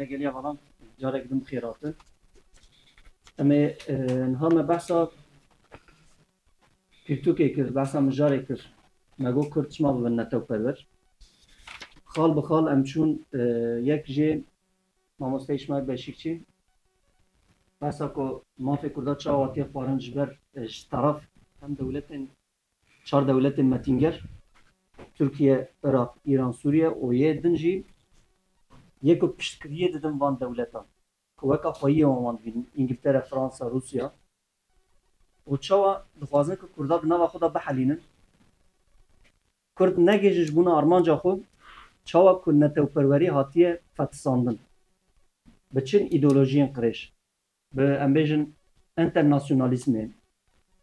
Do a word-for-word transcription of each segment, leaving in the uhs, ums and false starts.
Geliya falan, carek din bixêr hatin. Em ê, e, niha me behsa pirtûkê kir, behsa mijarê kir. Me got Kurd çima bibin netewperwer. Xal bi xal em çûn, e, yek jê mamoste Îsmaîl Beşîkçî. Behsa ku mafê Kurda çawa hatiye xwarin ji ber, e, ji taraf hem dewletên, çar dewletên metînger, Tirkiye, Iraq, Îran, Sûriye û yê din jî yê ku piştgiriyê didin van dewletan, ku weka xweyî wan wan dibînin, Îngiltere, Fransa, Rûsya, û çawa dixwazin ku Kurda di nava xwe de bihelînin, Kurd negihêjin ji bona armanca xwe, çawa ku netewperwerî hatiye fetisandin. Bi çi îdeolojiyên qirêj? Bi, em bêjin, enternasyonalîzmê,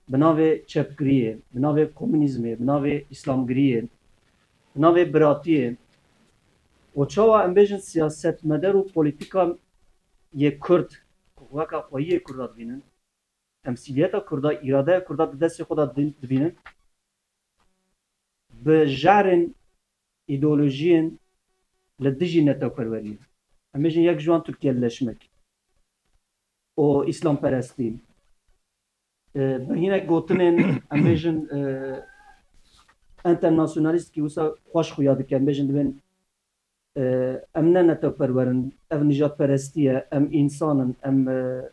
bi navê çepgiriyê, bi navê komunîzmê, bi navê îslamgiriyê, bi navê biratiyê û çawa, em bêjin, siyasetmedar û polîtîka yê Kurd, ku weka xweyî yê Kurda dibînin, temsîliyeta Kurda, îradeya Kurda di destê xwe de di-, dibînin, bi jehrên îdeolojiyên li dijî netewperweriyê. Em bêjin yek ji wan Tirkiyeleşmek û îslamperestî. E, bi hinek gotinên, em bêjin, e, enternasyonalîstkî wisa xweş xuya dike. Em bêjin dibên, e, em ne netewperwer in, ev nijadperestî ye, em însan in, em, e,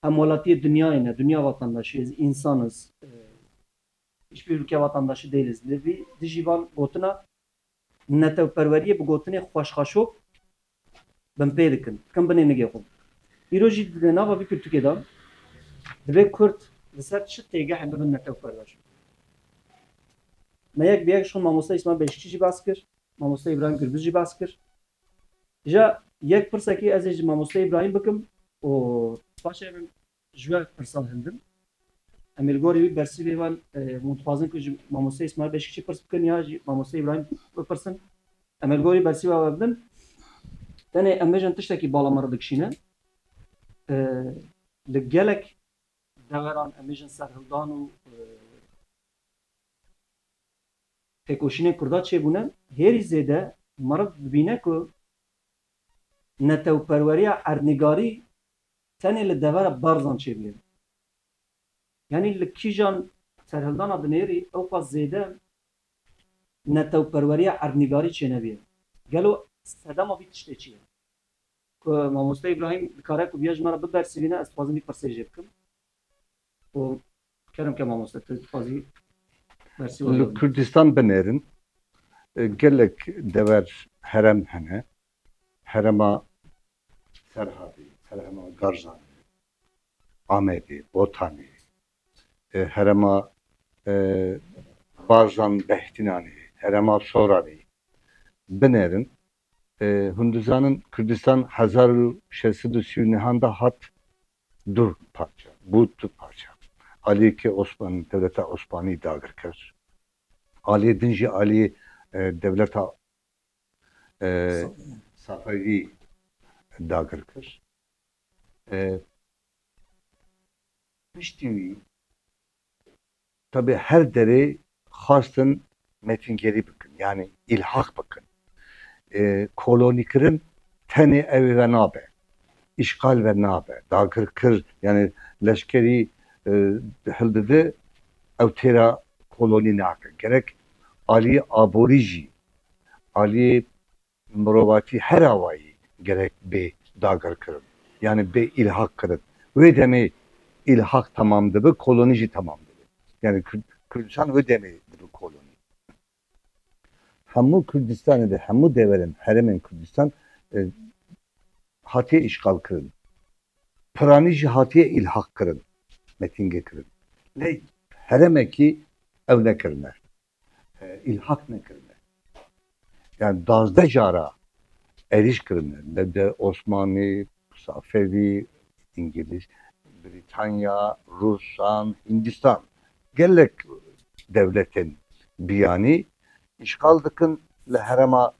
hemwelatiyê dinyayê ne, dinya vatandaşî, ez însan iz, e, hiçbir ülke vatandaşı değiliz. Li vî dijî van gotina netewperweriyê bi gotinê xweşxaşok binpê dikin, dikin binê nigê xwe. Îro jî di nava vî pirtûkê de dibê Kurd li ser çi têgehê bibin netewperwer. Me yek bi yek ji xwe mamoste Îsmaîl Beşikçî jî behs kir, mamoste Îbrahîm Gürbüz jî behs kir. Îja yek pirsekî ez ê ji mamoste Îbrahîm bikim û paşê em ji we pirsan hildin. Em ê li gorî wî bersîvê wan, e, hûn dixwazin ku ji mamoste Îsmaîl Beşikçî pirs bikin ya jî mamoste Îbrahîm bipirsin. Em ê li gorî bersîva we bidin. Tenê em bêjin tiştekî bala me re dikişîne. E, li gelek deveran em bêjin serhildan û, e, têkoşînên Kurda çêbûne, hêrî zêde meriv dibîne ku netewperweriya erdnîgarî tenê li devera Barzan çêbûye. Yanî li kîjan serhildana dinêrî ewqas zêde netewperweriya erdnîgarî çênebûye. Gelo sedema vî tiştê çi ye? Ku mamoste Îbrahîm dikare ku viya ji me re bibersivîne, ez dixwazim vî pirsê jê bikim. Û kerem ke mamoste, tu dixwazî bersîva Li Kurdistan binêrin, e, gelek dever herem hene. Herema Serhatê, herema Garzanê, Amedê, Botanê, e, herema, e, Barzan Behtînanê, herema Soranê binêrin. E, hûn dizanin Kurdistan hezar û şeş sed û sî û nehan de hat du parça, bû du parça. Aliyê ke Osman, dewleta Osmanî dagir kir. Aliyê din jî aliyê, e, dewleta, e, Safewî. Safewî dagir kir. E, piştî wî, tabi her derê xwestin metîngerî bikin, yani îlhaq bikin. E, kolonîkirin tenê ew ê ve nabe, îşxal ve nabe, dagirkir, yani leşkerî, e, hildide ew têra kolonî nake. Gerek alî aborî jî, alî mirovatî her awayî gerek bê dagirkirin. Yani bê îlhaq kirin. Wê demê îlhaq temam dibe, kolonî jî temam dibe. Yani Kur-, Kurdistan wê demê dibe kolonî. Hemû Kurdistanê de, hemû deverên herêmên Kurdistan, e, hatiye îşxal kirin. Piranî jî hatiye îlhaq kirin, metînge kirin. Lê herêmekî ew nekirine. E, îlhaq nekirine. Yani dazdeh cara êrîş kirine. Dewde Osmanî, Safewî, Îngiliz, Brîtanya, Rûsan, Hindistan. Gelek dewletên biyanî îşxal dikin li herêma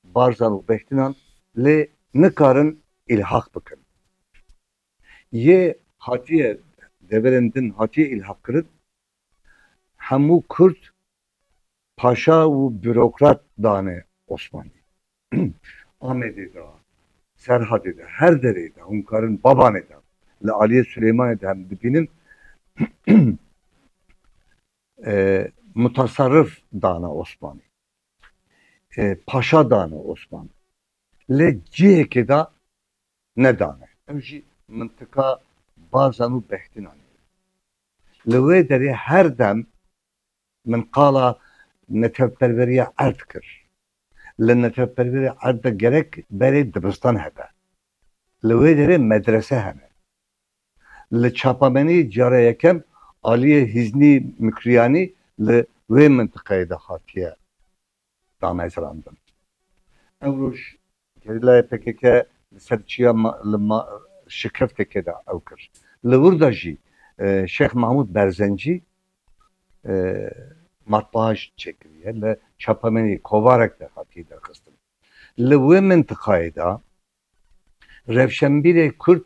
Barzan û Behtinan, lê nikarin îlhaq bikin. Yê hatiye, deverên din hatiye îlhaq kirin, hemû Kurd paşa û bürokrat dane Osmanî. Amedê de, Serhatê de, her derê de, hûn karin Babanê de, li aliyê Silêmanê de hem dibînin, e, mutasarrif dane Osmanî. E, paşa dane Osmanî. Lê cihekê de nedane. Ew jî mintika Barzan û Behtinanê. Li wê derê her dem min qala netewperweriya erd kir. Li netewperweriya erd de gerek berê dibistan hebe. Li wê derê medrese hene. Li çapamenî cara yekem aliyê Hîznî Mukriyanî li wê mintiqeyê de hatiye damezrandin. Ew roj gerîlayê P K K li ser çiya ma-, li ma-, şikeftekê de ew kir. Li wir de jî, e, Şêx Mahmûd Berzencî, e, matbaa jî çêkiriye. Li çapamenî kovarek de hatiye derxistin. Li wê mintiqayê de rewşenbîrê Kurd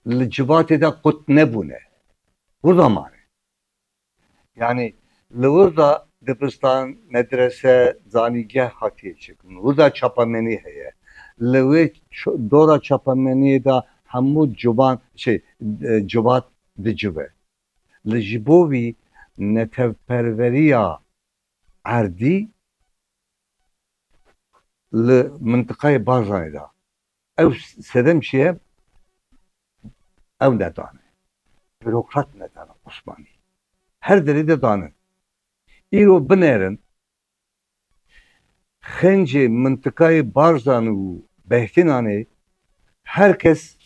li civatê de qut nebûne. Wirda mane. Yanî li wirda dibistan, medrese, zanîgeh hatiye çêkirin. Wirda çapamenî heye. Li wê ço-, dora çapameniyê de hemû civan, şey, e, civat dicive. Li ji bo vî netewperweriya erdî li mintiqayê Barzanê de. Ew sedem çi ye? Ew nedane. Bürokrat nedane Osmanî. Her derê de dane. Îro binêrin, xencê mintiqayê Barzan û Behtinanê her kes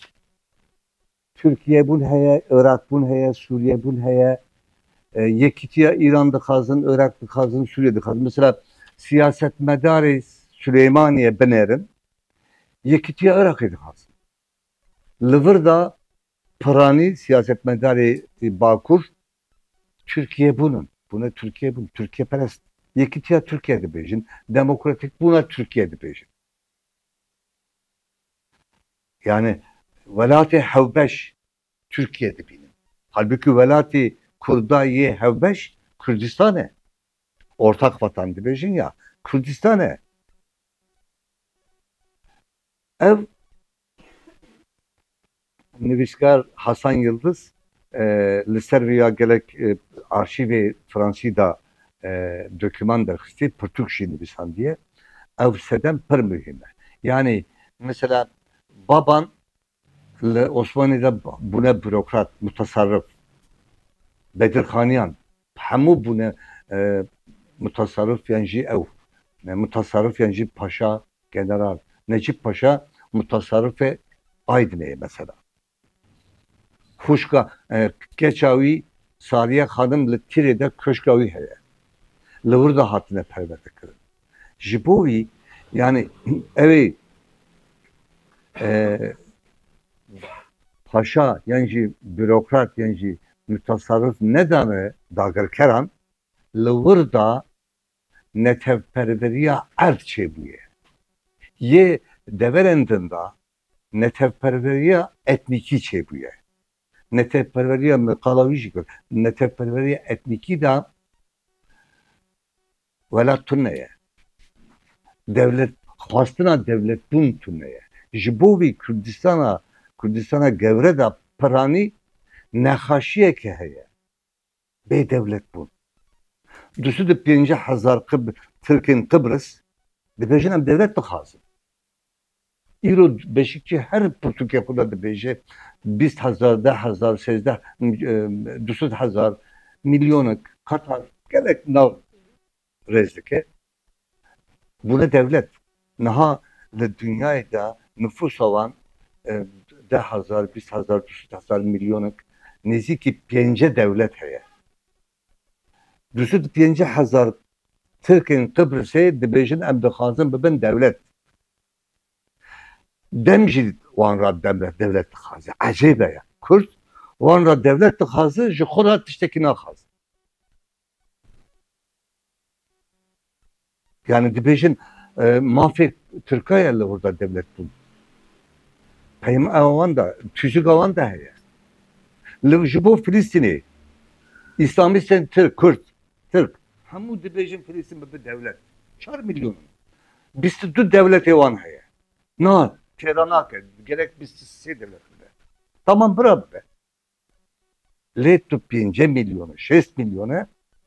Tirkiyebûn heye, Iraqbûn heye, Sûriyebûn heye. E, yekîtiya Îran dixwazin, Iraq dixwazin, Sûriye dixwazin. Mesela siyasetmedarê Silêmaniyê binêrin, yekîtiya Iraqê dixwazin. Li vir de piranî siyasetmedarê Bakur Tirkiyebûn in. Bûne Tirkiyebûn, Tirkiyeperest. Yekîtiya Tirkiye dibêjin, demokratîkbûna Tirkiye dibêjin. Yani welatê hewbeş Tirkiye dibînin. Halbuki welatê Kurda yê hewbeş Kurdistan e. Ortak vatan dibêjin ya, Kurdistan e. Ev nivîskar Hasan Yildiz, e, li ser vê ya gelek, e, arşîvê Fransî de, e, doküman derxistî, pirtûk jî nivîsandiye. Ev sedem pir muhîm e. Yani mesela Baban li Osmanî de bûne bürokrat, mutasarrif. Bedirxaniyan hemû bûne, e, mutasarrif yan jî ew, e, mutasarrif yan jî paşa, general. Necîb Paşa mutasarrifê Aydinê ye mesela. Xwişka, e, keça wî Sariye Xanim li Tîrê de köşka wî heye. Li wir de hatine perwerde kirin. Ji bo wî, yani ew ê, e, paşa yan jî bürokrat yan jî mutasarrif nedane dagirkeran, li wir de netewperweriya erd çêbûye. Yê deverên din de netewperweriya etnîkî çêbûye. Netewperweriya, min qala wî jî kir, netewperweriya etnîkî de welat tune ye. Dewlet, xwestina dewletbûn tune ye. Ji bo vî Kurdistana, Kurdistana Gewre de piranî nexaşiyeke heye. Bê dewlet bûn. Du sed û pêncî hezar Qib-, Tirkên Qibris dibêjin, em dewlet dixwazin. Îro Beşikçî her pirtûkê xwe de dibêje, bîst hezar, deh hezar, sêzdeh, e, du sed hezar, milyonek, Katar, gelek nav rêz dike. Bûne dewlet. Niha li dinyayê de nifûsa wan, e, deh hezar, bîst hezar, du sed hezar, milyonek, nêzîkî pênce dewlet heye. Du sed pêncî hezar Tirkên Qibrisê dibêjin, em dixwazin bibin dewlet. Dem jî wan re dewlet, dewlet dixwaze. Ecêb e ya. Kurd wan re dewlet dixwaze, ji xwe re tiştekî naxwaze. Yani dibêjin, e, mafê Tirka ye li wir de dewlet bûn. Peyma wan de, tûjika wan de heye. Li, ji bo Filistînê, Îslamîstên Tirk, Kurd, Tirk, hemû dibêjin Filistîn bibe dewlet. Çar milyon in. Bîst û du dewletê wan heye. Na, têra nake. Gerek bîst û sê dewlet bibe. Tamam, bira bibe. Lê tu pêncî milyonî, şêst milyonî,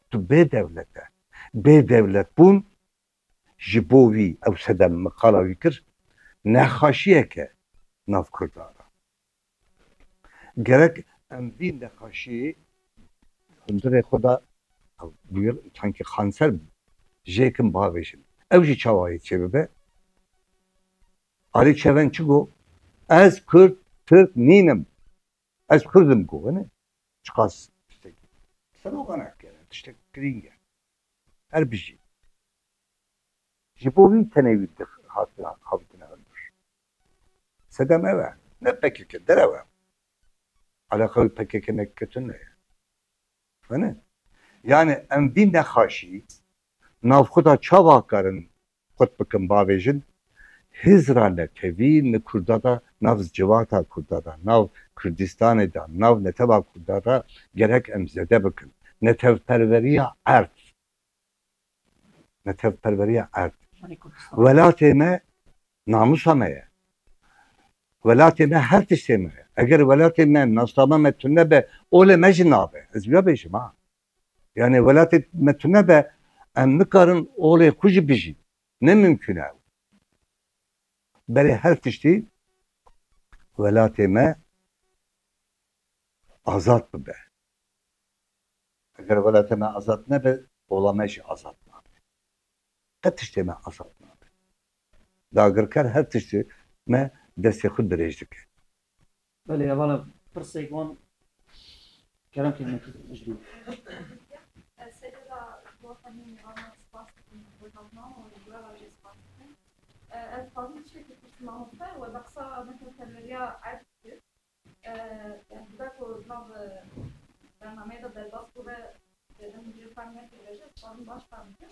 tu bê dewlet e. Bê dewlet bûn ji bo wî, ew sedem min qala wî kir, nexaşiyeke nav Kurda de. Gerek em vî nexaşiyê hundirê xwe de, ew bûyer, sanki kanser bû, jêkin bavêjin. Ew jî çawa yê çêbibe? Alî Çeven çi got? Ez Kurd, Tirk nînim. Ez Kurd im got, ne? Çiqas tiştek. Seroka nefkere, tiştek girîng e. Her bijî. Ji bo wî tenê wî dix-, hatina, havitine hundir. Sedem ev e. Ne P K K, derew e. Eleqa wî P K K ne, ketin ne ye. Fene? Yani em vî nexaşî nav xwe de çawa karin qut bikin, bavêjin? Hizra netewî li Kurda de, nav civata Kurda de, nav Kurdistanê de, nav netewa Kurda de gerek em zêde bikin. Netewperweriya erd. Netewperweriya erd. Welatê me namûsa me ye. Welatê me her tiştê me ye. Eger welatê me nasname me tune be, olê me jî nabe. Ez viya bêjim ha. Yani welatê me tune be, em nikarin olê xwe jî bijîn. Ne mimkun e ew. Berê her tiştî welatê me azad bibe. Eger welatê me azad nebe, ola me jî azad nabe. Qet tiştê me azad nabe. Dagirker her tiştê me destê xwe dirêj dike. Belê, hevala pirsek wan kerem xizmetî ji bî. Ez serê de ji bo hemî mêvanan spas dikim, bo hevnan û ji we re jî spas dikim. Ez dixwazim tiştekî bipirsim mamoste, we behsa netewperweriya erd kir. E, yani, bi ku nav, e, bernameyê de derbas bûbe, e, em jî fehm nekiribe jî, ez dixwazim baş fehm bikim.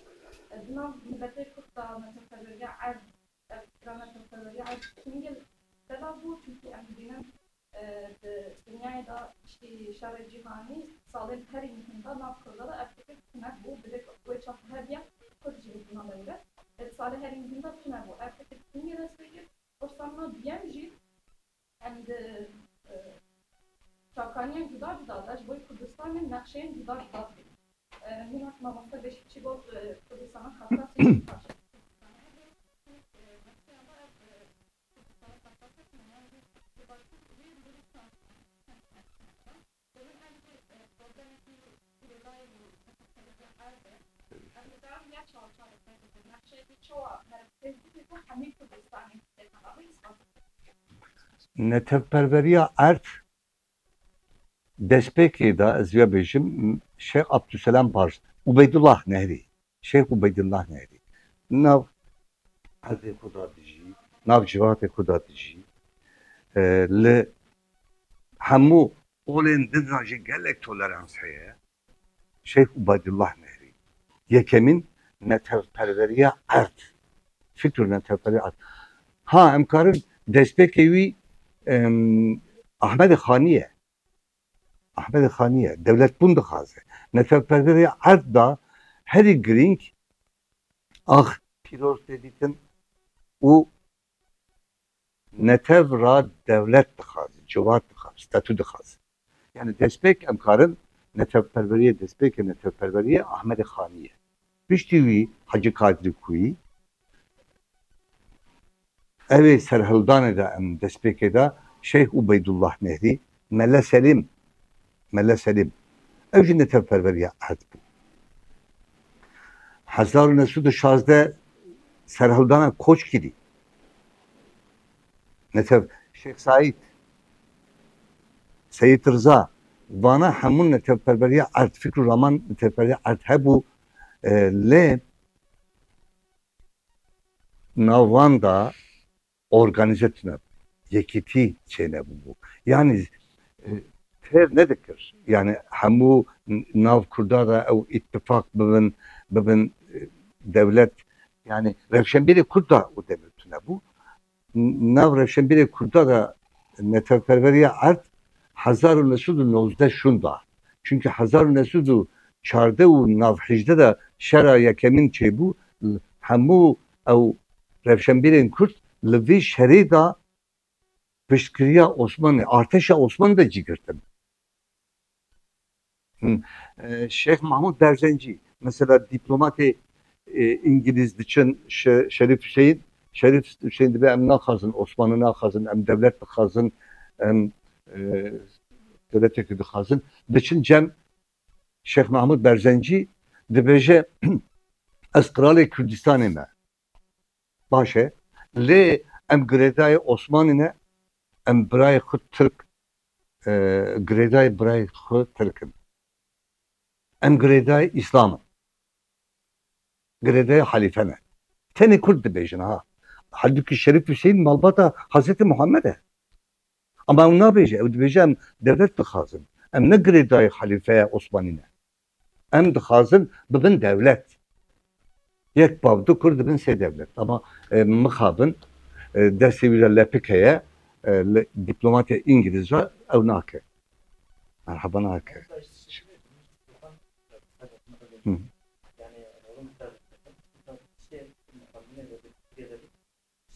E, di nav miletê Kurd de netewperweriya erd, ev fikra netewperweriya erd tiştekî belav bû, çunkî em dibînin, e, di dinyayê de piştî şerê cîhanî salên herî muhîm de nav Kurda de ev fikir tune bû, bi vê, wê çaxî hebiya Kurd jî bû bûna dewlet. E, di salê herî muhîm de tune bû. Ev fikir tune dest pê kir, kursa me duyem jî, em di, e, çavkaniyên cuda cuda de ji bo Kurdistanê nexşeyên cuda cuda dibînin. E, hîna mamoste Beşîkçî got, e, Kurdistana Kafkasya jî parçe. Netewperweriya erd destpêkê de, ez vê bêjim, Şêx Abdulselam Barj, Ubeydullah Nehrî, Şêx Ubeydullah Nehrî, nav erdê xwe de dijî, nav civatê xwe de dijî, e, li hemû olên din re jî gelek tolerans heye. Şêx Ubeydullah Nehrî. Yekemîn netewperweriya erd. Fikr netewperweriya erd. Ha, em karin destpêkê wî, em, Ahmedê Xanî ye. Ahmedê Xanî ye. Dewletbûn dixwaze. Netewperweriya erd da herî girîng ax pîroz tê dîtin û netev ra dewlet dixwaze, civat dixwaze, statû dixwaze. Yani destpêk em karin netewperweriyê, destpêkê netewperweriyê Ahmedê Xanî ye. Piştî wî Hecî Kadrî Kuyî, ew ê serhildanê de em destpêkê de Şeyh Ubeydullah Nehrî, Mele Selîm, Mele Selîm. Ew jî netewperweriya erd bû. Hezar û neh sed û şazdeh serhildana Koçgirî. Netev-, Şeyh Said, Seyid Rıza, vana hemû netewperweriya erd, fikr û raman netewperweriya erd hebû, e, lê nav wan da organîze tune, yekîtî çênebûbû. Yanî, e, têr nedikir. Yani hemû n-, nav Kurda de ew îttifaq bibin, bibin, e, dewlet. Yani rewşenbîrê Kurd de û demê tune bû. N-, nav rewşenbîrê Kurda de netewperweriya erd hezar û neh sed û nozdeh şûnda. Çunke hezar û neh sed û çardeh û nav hejdeh de şera yekemîn çêbû, hemû ew rewşenbîrên Kurd li vî şerê de piştgiriya Osmanê, artêşa Osmanê de cî girtin. Hı. E, Şêx Mahmûd Berzencî, mesela dîplomatê, e, îngilîz diçin Şe-, Şerîf Hüseyin, Şerîf Hüseyin dibe em naxwazin, Osmanî naxwazin, em dewlet dixwazin, em, e, dewleteke dixwazin. Diçin cem Şêx Mahmûd Berzencî, dibêje, ez qiralê Kurdistanê me. Baş e. Lê em girêdayê Osmanî ne, em birayê xwe Tirk, e, girêdayê birayê xwe Tirk in. Em girêdayê Îslam in. Girêdayê Halîfe ne. Tenê Kurd dibêjin ha. Halbûkî Şerîf Hüseyin malbata Hazretî Muhammed e. Ama ew nabêje, ew dibêje em dewlet dixwazin. Em ne girêdayê Halîfeya Osmanî ne. Em dixwazin bibin dewlet. Yek bav, du kur dibin sê dewlet. Ama, e, mixabin, e, destê wî de lepik heye, e, li dîplomatê îngilîz re ew nake. Merhaba nake. Hı.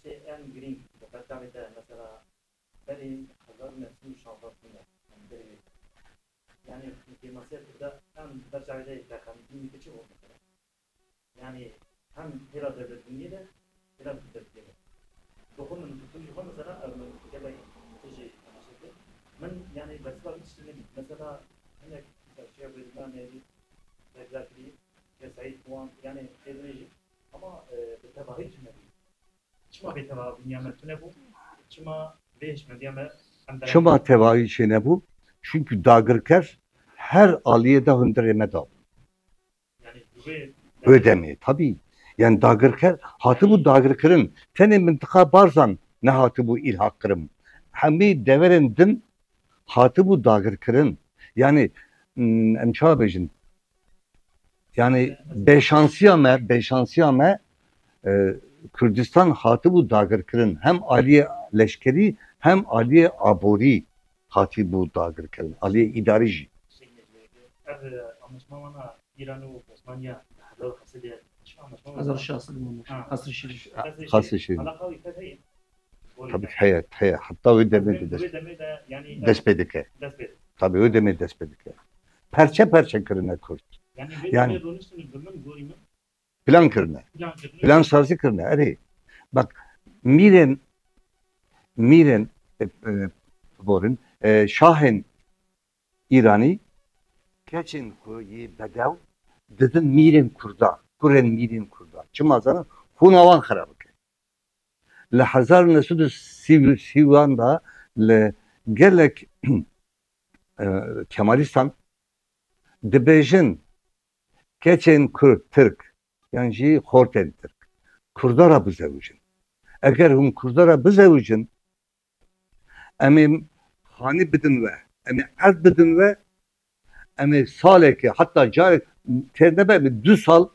Sê en girîng, mesela, berê hezar û neh sed û şazdeh bûne, em berê, yanî, dîplomasiya Kurda em ber çavê de teqemî dînî çi bû mesela? Yanî, hem hêla dewletbûniyê de, hêla dewletbûniyê de. Doxo min, tu jî xwe mesela, ev min gelek tijî temaşe kir. Min, yanî, bersiva hiç tiştî nebî. Mesela, hinek, mesela, Şêx Bedîllah Nehî, Bedîllah Kirî, Şêx Seîd Kuwan, yanî, tê dinê jî. Ama, e, bi tevahî jî nebî. Çima bêteva bûniya me tune bû? Çima vê hişmendiya me em Çima tevahî çênebû? Çünkü dagirker her aliyê de hundirê me da. Yani wê Wê demê, tabii. Yani dagirker, hatibû dagirkirin. Tenê mintiqa Barzan nehatibû îlhaq kirin. Hemî deverên din hatibû dagirkirin. Yani, m, em çawa bêjin? Yani bêşansiya me, bêşansiya me, e, Kurdistan hatibû dagirkirin. Hem aliyê leşkerî, hem aliyê aborî hatibû dagirkirin. Aliyê îdarî jî. Ev, e, anlaşma wana Îran û Osmaniya hezar û heşt sed çi anlaşma wana? Hezar û şeş sed û Ha. Qasrî Şîrîn. Qasrî Şîrîn. Qasrî Şîrîn. Alaqa wî pek heye. Tabii ki heye, heye. Hatta wê demê de Wê dest, demê de, yani, dest pê dike. Dest pê dike. Tabii wê demê dest pê dike. Perçe perçe kirine Kurd. Yani, wê Yani demê rûniştin bi min gorî min. Plan kirine. Plan kirine. Plan sazî kirine. Erê. Bak, mîrên, mîrên, e, e, borin, e, şahên Îranî, keçên xwe yê bedew didin mîrên Kurda, kurên mîrên Kurda. Çima zanin? Xûna wan xira bike. Li hezar û neh sed û sî wan de li gelek, e, Kemalîstan dibêjin keçên Kurd, Tirk, yan jî xortên Tirk, Kurda re bizewicin. Eger hûn Kurda re bizewicin, em ê xanî bidin we, em ê erd bidin we, em ê salekê, heta carek têr nebe, em ê du sal,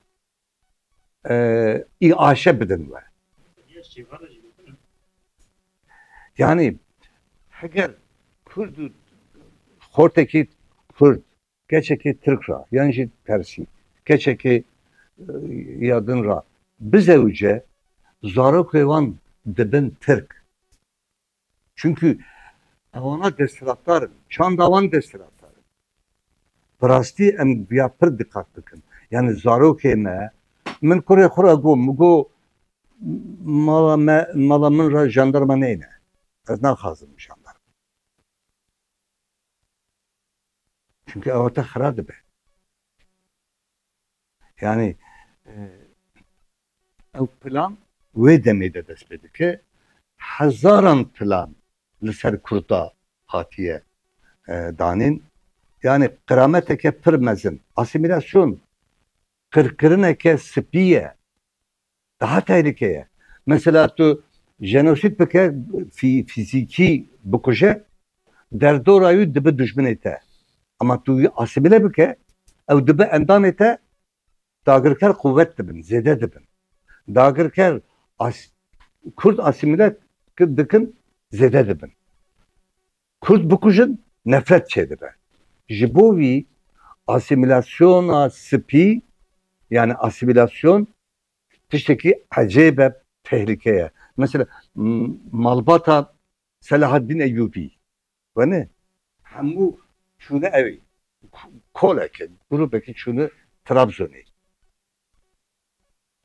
e, îaşe bidin we. Yani, heger Kurd û xortekî Kurd, keçekî Tirk ra, yan jî tersî, keçekî, e, ya din ra bizewice, zarokê wan dibin Tirk. Çünkü ewana desthilatdar in, çanda wan desthilatdar in. Bi rastî em viya pir diqat bikin. Yani zarokê me, min kurê xwe re got, min got, mala me, mala min re jandarma neyne. Ez naxwazim jandarma. Çünkü ew te xira dibe. Yani, e, ew plan wê demê de dest pê dike. Hezaran plan li ser Kurda hatiye, e, danîn. Yani qirameteke pir mezin. Asîmîlasyon, qirkirineke spî ye. Daha tehlike ye. Mesela tu jenosîd bike, fî-, fîzîkî bikuje, derdora wî dibe dijminê te. Ama tu wî asîmîle bike, ew dibe endamê te, dagirker quwet dibin, zêde dibin. Dagirker as-, Kurd asîmîle ki-, dikin, zêde dibin. Kurd bikujin, nefret çêdibe. Ji bo wî asîmîlasyona spî, yani asîmîlasyon tiştekî ecêb e, tehlike ye. Mesela, m-, malbata Selahaddin Eyyubi. Wene hemû çûne ew ê. Koleke, grûpekî çûne Trabzonê.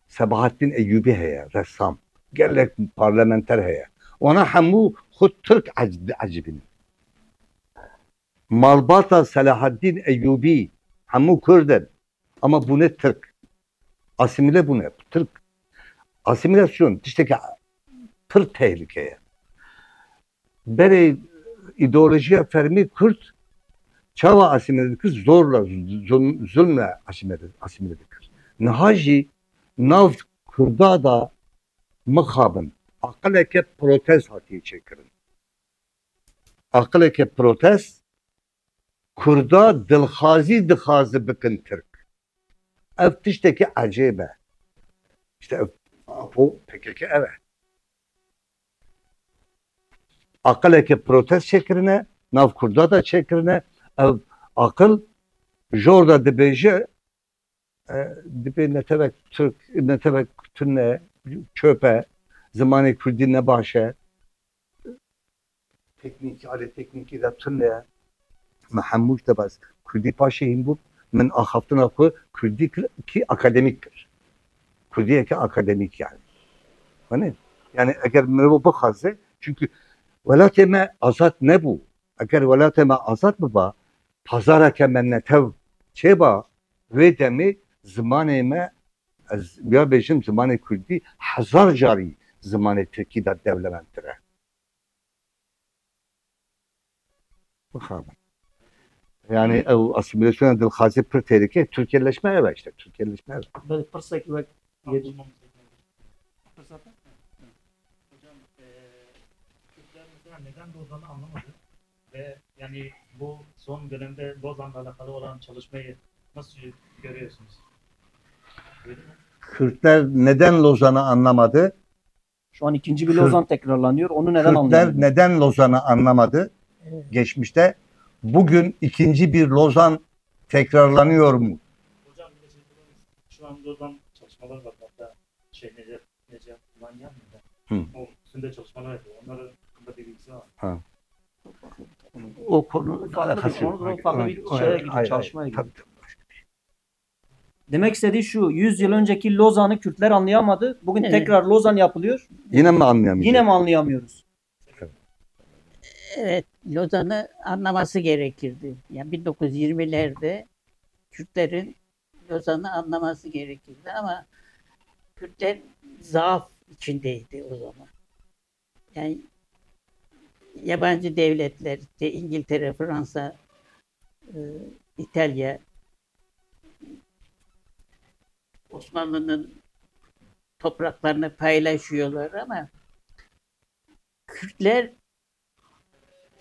Sebahattin Eyyubi heye, ressam. Gelek parlamenter heye. Wana hemû xwe Tirk ec-, ecibînin. Malbata Selahaddin Eyyubi hemû Kurd in. Ama bûne Tirk. Asimile bûne. Tirk. Asimilasyon tişteke pir tehlike ye. Berê îdeolojiya fermî Kurd çawa asimile dikir? Zorla, zul-, zulmle asimile, asimile dikir. Niha jî nav Kurda da mixabin. Aqileke protest hatiye çêkirin. Aqileke protest Kurda dilxazî dixwaze bikin Tirk. Ev tiştekî ecêb e. İşte ev, Apo P K K ev e. Aqileke protest çêkirine, nav Kurda da çêkirine. Ev aqil jor da dibêje, e, dibê netewek Tirk, netewek tune, çöp e, zimanê Kurdî ne baş e. Teknîk, alê teknîkî de tune ye. Me hemû işte bas Kurdî paşê hîn bû. Min axaftina xwe Kurdî kir, kî akademîk kir. Kurdiyeke akademîk yani. Hani? Yani eger mirov bixwaze, çünkü welatê me azad nebû. Eger welatê me azad biba, pazareke me netew çêba, wê demê zimanê me, ez ya bêjim zimanê Kurdî hezar carî zimanê Tirkî de dewlemendtir e. Bixabin. Yani ew asimilasyona dilxazî pir tehlike, Türkiye'leşme ev e işte, Türkiye'leşme ev e. Belê pirsek wek yê-, pirsa te? Hocam, e, Kürtler mesela neden Lozan'ı anlamadı? Ve yani bu son dönemde Lozan'la alakalı olan çalışmayı nasıl görüyorsunuz? Öyle mi? Kürtler neden Lozan'ı anlamadı? Şu an ikinci bir Kürt-, Lozan tekrarlanıyor. Onu neden Kürtler anlayamıyoruz? Neden Lozan'ı anlamadı? Evet. Geçmişte. Bugün ikinci bir Lozan tekrarlanıyor mu? Hocam, bir de şey, şu an Lozan çalışmaları var. Hatta şey, Necef, Necef Manyan mıydı? Hı. O üstünde çalışmalar yapıyor. Onların hakkında bir bilgisi var. Ha. O konu farklı bir alakası yok. Konu, o farklı bir şeye gidiyor, ayrı, çalışmaya gidiyor. Tabii, tabii, başka bir şey. Demek istediği şu, yüz yıl önceki Lozan'ı Kürtler anlayamadı. Bugün, evet, tekrar Lozan yapılıyor. Yine mi anlayamayacak? Yine mi anlayamıyoruz? Evet, Lozan'ı anlaması gerekirdi. Yani bin dokuz yüz yirmilerde Kürtlerin Lozan'ı anlaması gerekirdi ama Kürtler zaaf içindeydi o zaman. Yani yabancı devletler, işte İngiltere, Fransa, e, İtalya, Osmanlı'nın topraklarını paylaşıyorlar ama Kürtler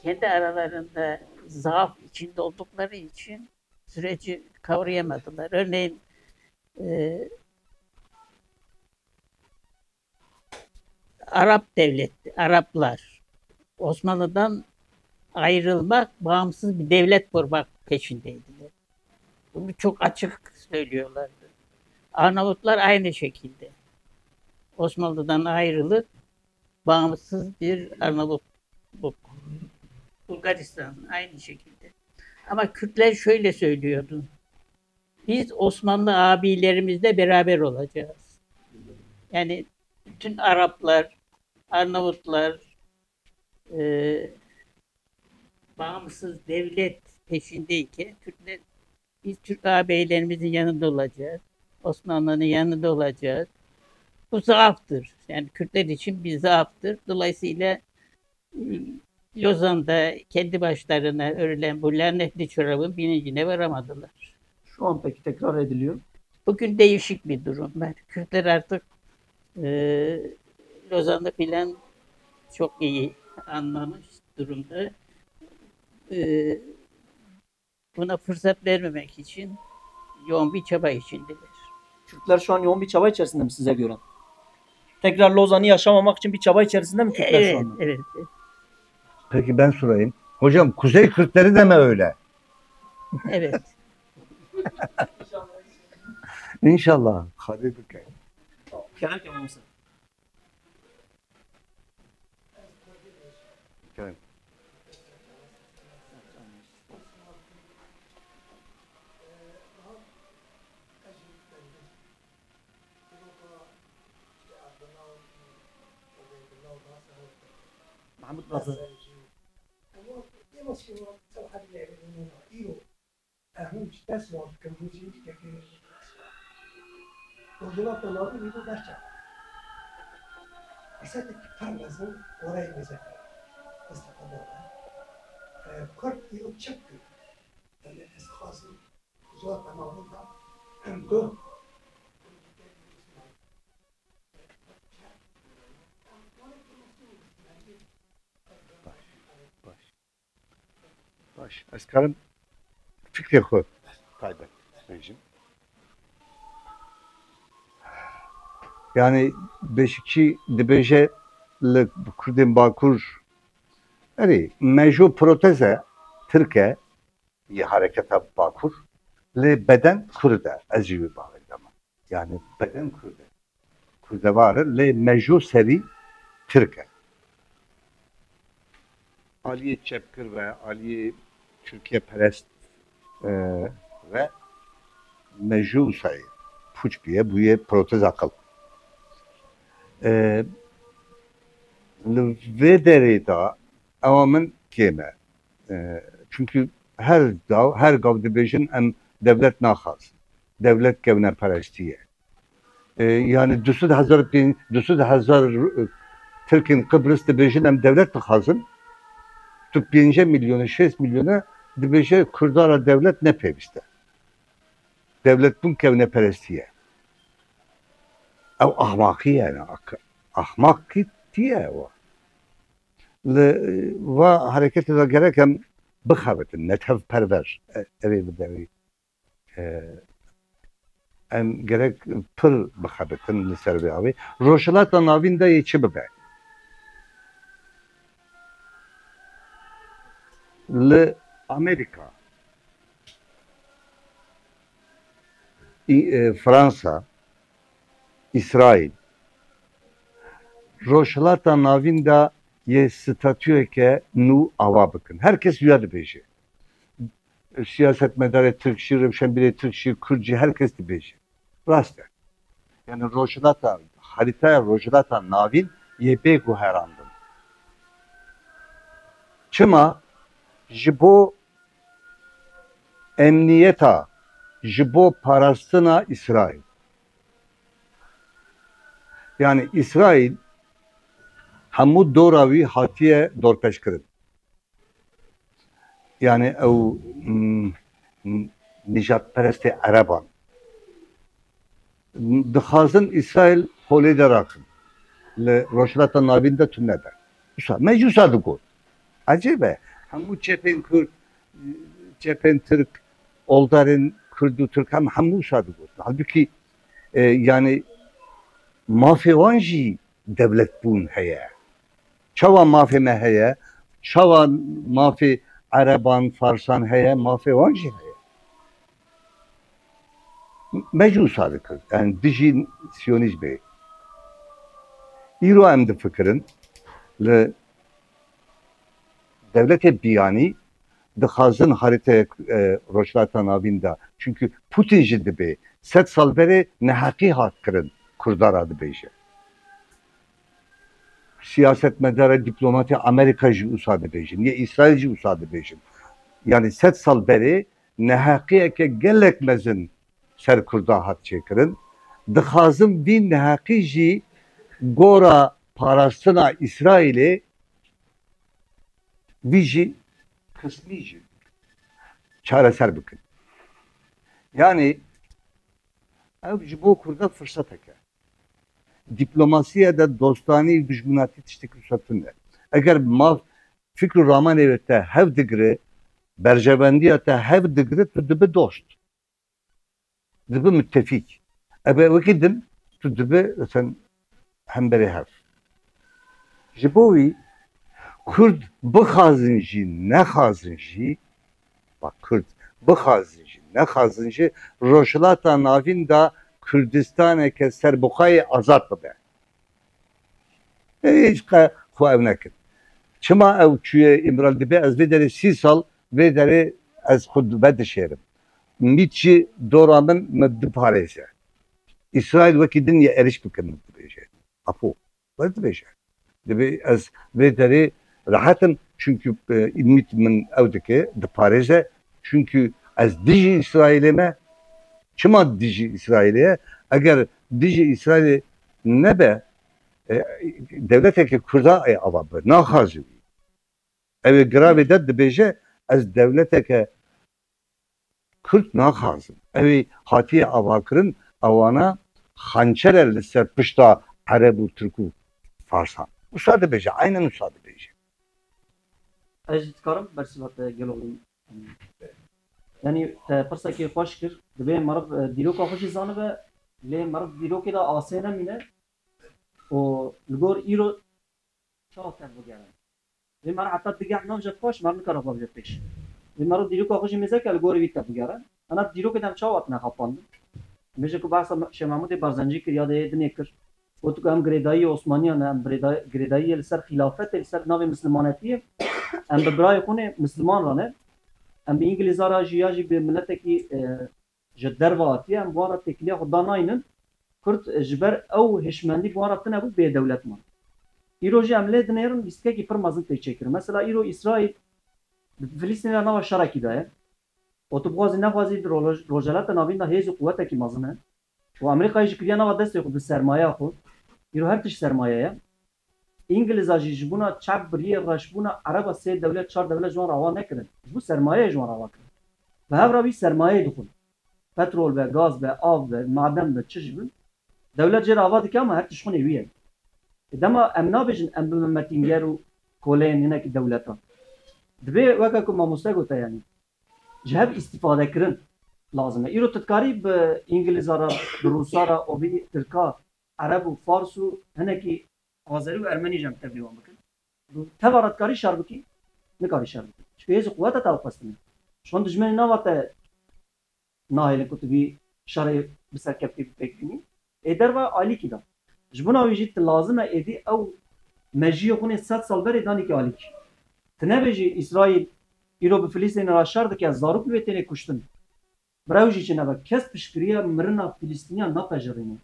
kendi aralarında zaaf içinde oldukları için süreci kavrayamadılar. Örneğin, e, Arap devleti, Araplar Osmanlı'dan ayrılmak, bağımsız bir devlet kurmak peşindeydiler. Bunu çok açık söylüyorlardı. Arnavutlar aynı şekilde. Osmanlı'dan ayrılıp bağımsız bir Arnavutluk. Bulgaristan aynı şekilde. Ama Kürtler şöyle söylüyordu. Biz Osmanlı abilerimizle beraber olacağız. Yani bütün Araplar, Arnavutlar, e, bağımsız devlet peşindeyken Kürtler, "Biz Türk ağabeylerimizin yanında olacağız. Osmanlı'nın yanında olacağız." Bu zaaftır. Yani Kürtler için bir zaaftır. Dolayısıyla, e, Lozan'da kendi başlarına örülen bu lanetli çorabın bilincine varamadılar. Şu an peki tekrar ediliyor. Bugün değişik bir durum var. Kürtler artık, e, Lozan'ı filan çok iyi anlamış durumda. E, buna fırsat vermemek için yoğun bir çaba içindeler. Kürtler şu an yoğun bir çaba içerisinde mi size göre? Tekrar Lozan'ı yaşamamak için bir çaba içerisinde mi Kürtler şu anda? Evet, evet. Peki ben sorayım. Hocam, Kuzey Kürtleri de mi öyle? Evet. İnşallah. Hadi bakalım. Gerek olmasa. Kerem. Mahmut Nasır. Em hûn ji dest wan dikin, hûn jî yekê rojhilata navîn îro berçav. Firsetekî pir mezin oreyê mêze kir. Destê xwe da me. E, Kurd îro çi bike? Em ê ez dixwazim rojhilata navîn de em guh Baş, baş. Baş, ez karim fikrê xwe taybet bêjim. Yani Beşikçi dibêje li Kurdên Bakur, erê, mejo proteze Tirk e, yê hareketa Bakur, lê beden Kurd e. Ez jî wê bavê de me. Yani beden Kurd e. Kurdewar e, lê mejo serî Tirk e. Aliyê çepgir ve aliyê Tirkiye perest, e, ve mejo usayê puç bûye, bûye proteza qil. E, li vê derê de ewa min kêm e. E, çünkü her daw, her gav dibêjin em dewlet naxwazin. Dewlet kevneperestî ye. E, yani du sed hezar pên-, du sed hezar, e, Tirkên Qibris dibêjin em dewlet dixwazin. Tu pênce milyona, şêst milyona dibêje Kurda re dewlet ne pêwîst e. Dewletbûn kevneperestî ye. Ew ahmaqî ye, yani ak-, ahmaqî tî ye ew. Li, e, va hareketê de gerek em bixebitin, netewperwer, e, erê bidewî. E, em gerek pir bixebitin li ser vê avê. Rojhilata Navîn de yê çi bibe? Li Amerîka, Î-, e, Fransa, Îsraîl, Rojhilata Navîn de yê statuyeke nû ava bikin. Her kes wiya dibêje. Siyasetmedarê Tirk jî, rewşenbîrê Tirk jî, Kurd jî, her kes dibêje. Rast e. Yani Rojhilata, harîtaya Rojhilata Navîn yê bê guherandin. Çima? Ji bo emniyeta, ji bo parastina Îsraîl. Yani Îsraîl hemû dora wî hatiye dorpêçkirin. Yani ew, mm, mm, nîjadperestê Ereban dixwazin Îsraîl holê de rakin. Li Rojhilata Navîn de tune be. Wisa, me jî wisa digot. Ecêb e. Hemû çepên Kurd, çepên Tirk, oldarên Kurd û Tirk hem hemû wisa digot. Halbûkî, e, yani mafê wan jî dewletbûn heye. Çawa mafê me heye? Çawa mafê Ereban, Farsan heye? Mafê wan jî heye. Me jî wisa dikir. Yani dijî Siyonîzm bê. Îro em difikirin li dewletê biyanî dixwazin harîteyek, e, Rojhilata Navîn de. Çünkü Putin jî dibê sed sal berê neheqî hat kirin Kurda re dibêje. Siyasetmedara dîplomatê Amerîka jî wisa dibêjin, yê Îsraîl jî wisa dibêjin. Yani sed sal berê neheqiyeke gelek mezin ser Kurda hat çêkirin. Dixwazin vî neheqî jî gora parastina Îsraîlê vî jî qismî jî çareser bikin. Yani ev ji bo Kurda firsetek e. Dîplomasiye de dostanî, dijminatî tiştekî wisa tune. Eger ma fikr û ramanê te hev digire, berjewendiya te hev digire, tu dibe dost. Dibe mitefîk. Ebe wekî din tu dibe sen hemberê hev. Ji bo wî Kurd bixwazin jî, nexwazin jî, bak, Kurd bixwazin jî, nexwazin jî, Rojhilata Navîn de Kurdistaneke serbixwe yê azad bibe. Hiç qe xwe ew nekin. Çima ew çûye Îmralı, dibê ez vê derê sî sal, vê derê ez xwe vedişêrim. Mît jî dora min, min diparêze. Îsraîl wekî din ye êrîş bikin, min dibêje. Apo, wek dibêje. Dibê ez vê derê rehet im, çunkî, e, mît min ew dike, diparêze, çunkî ez dijî Îsraîlê me. Çima dijî Îsraîlê ye? Eger dijî Îsraîlê nebe, e, dewleteke Kurda ê ava bi, naxwaze wî. Ew ê giravê de dibêje, ez dewleteke Kurd naxwazim. Ew ê hatiye avakirin, ewana xançer e li ser pişta Ereb û Tirk û Farsan. Wisa dibêje, aynen wisa dibêje. Ez jî dikarim bersiva te gelo bim. Yanî te pirsekê xweş kir, dibê meriv, e, dîroka xwe jî zanibe, lê meriv dîrokê de asê nemîne û li gor îro çawa tev bigere. Vê meriv heta digeh nav jî xweş, meriv nikare xwe bije pêş. Vê meriv dîroka xwe jî mêze ke li gorî wî tev bigere. Ena dîrokê de em çawa tine xapandin? Em bêje ku behsa Şêx Mehmûdê Berzencî kir ya dê yê dinê kir. Got ku em girêdayî Osmaniyan ne, em girêda-, girêdayî yê li ser xîlafetê, li ser navê mislimanetiyê. Em bi birayê xwe nê misliman re ne. Em bi Îngilîza re jî ya jî bi miletekî, e, ji derve hatiye, em bi wan re têkiliya xwe da naynin. Kurd, e, ji ber ew hişmendî bi wan re tine bû, bê dewlet man. Îro jî em lê dinêrin, lîstikekî pir mezin tê çêkirin. Mesela îro Îsraîl bi Filistînê re nava şerekî de ye. Û tu bixwazî nexwazî di roj-, Rojhelata Navîn de hêz û quwetekî mezin e. Û Amerîkayê jî kiriye nava destê xwe bi sermayeya xwe. Îro her tişt sermaye ye. Îngiliza jî ji bona çep biriye, reşbûna Ereba sê dewlet, çar dewlet ji wan re ava nekirin. Ji bo sermayeyê ji wan re ava kirin. Bi hev re wî sermayeyê dixwin. Petrol be, gaz be, av be, maden be, çi jî bin. Dewlet jê re ava dike ama her tişt xwinê wî ye. Ê dema em nabêjin em bi me metînger û koleyên hinekî dewletan. Dibê weke ku mamoste gote, yanî ji hev îstîfadekirin lazim e. Îro tu dikarî bi Îngilîza re, bi Rûsa re û bi Tirka, Ereb û Fars û hinekî Azerî û Ermenî jî em tevlî wan bikin. Bi teva re dikarî şer bikî? Nikarî şer bikî. Çimkî hêz û quweta te ew xwestine. Ji xwe dijmenê nava te nahêlin ku tu vî şerê bi serkevtî bi pêk bînî. Ê derve alîkî de. Ji bona wî jî tu lazim e êdî ew mejiyê xwe nê sed sal berê danîkî alîkî. Tu nebêjî Îsraîl îro bi Filistînê re şer dike, zarok li wê têne kuştin. Bi rew jî çi nebe, kes piştgiriya mirina Filistîniyan napejirîne.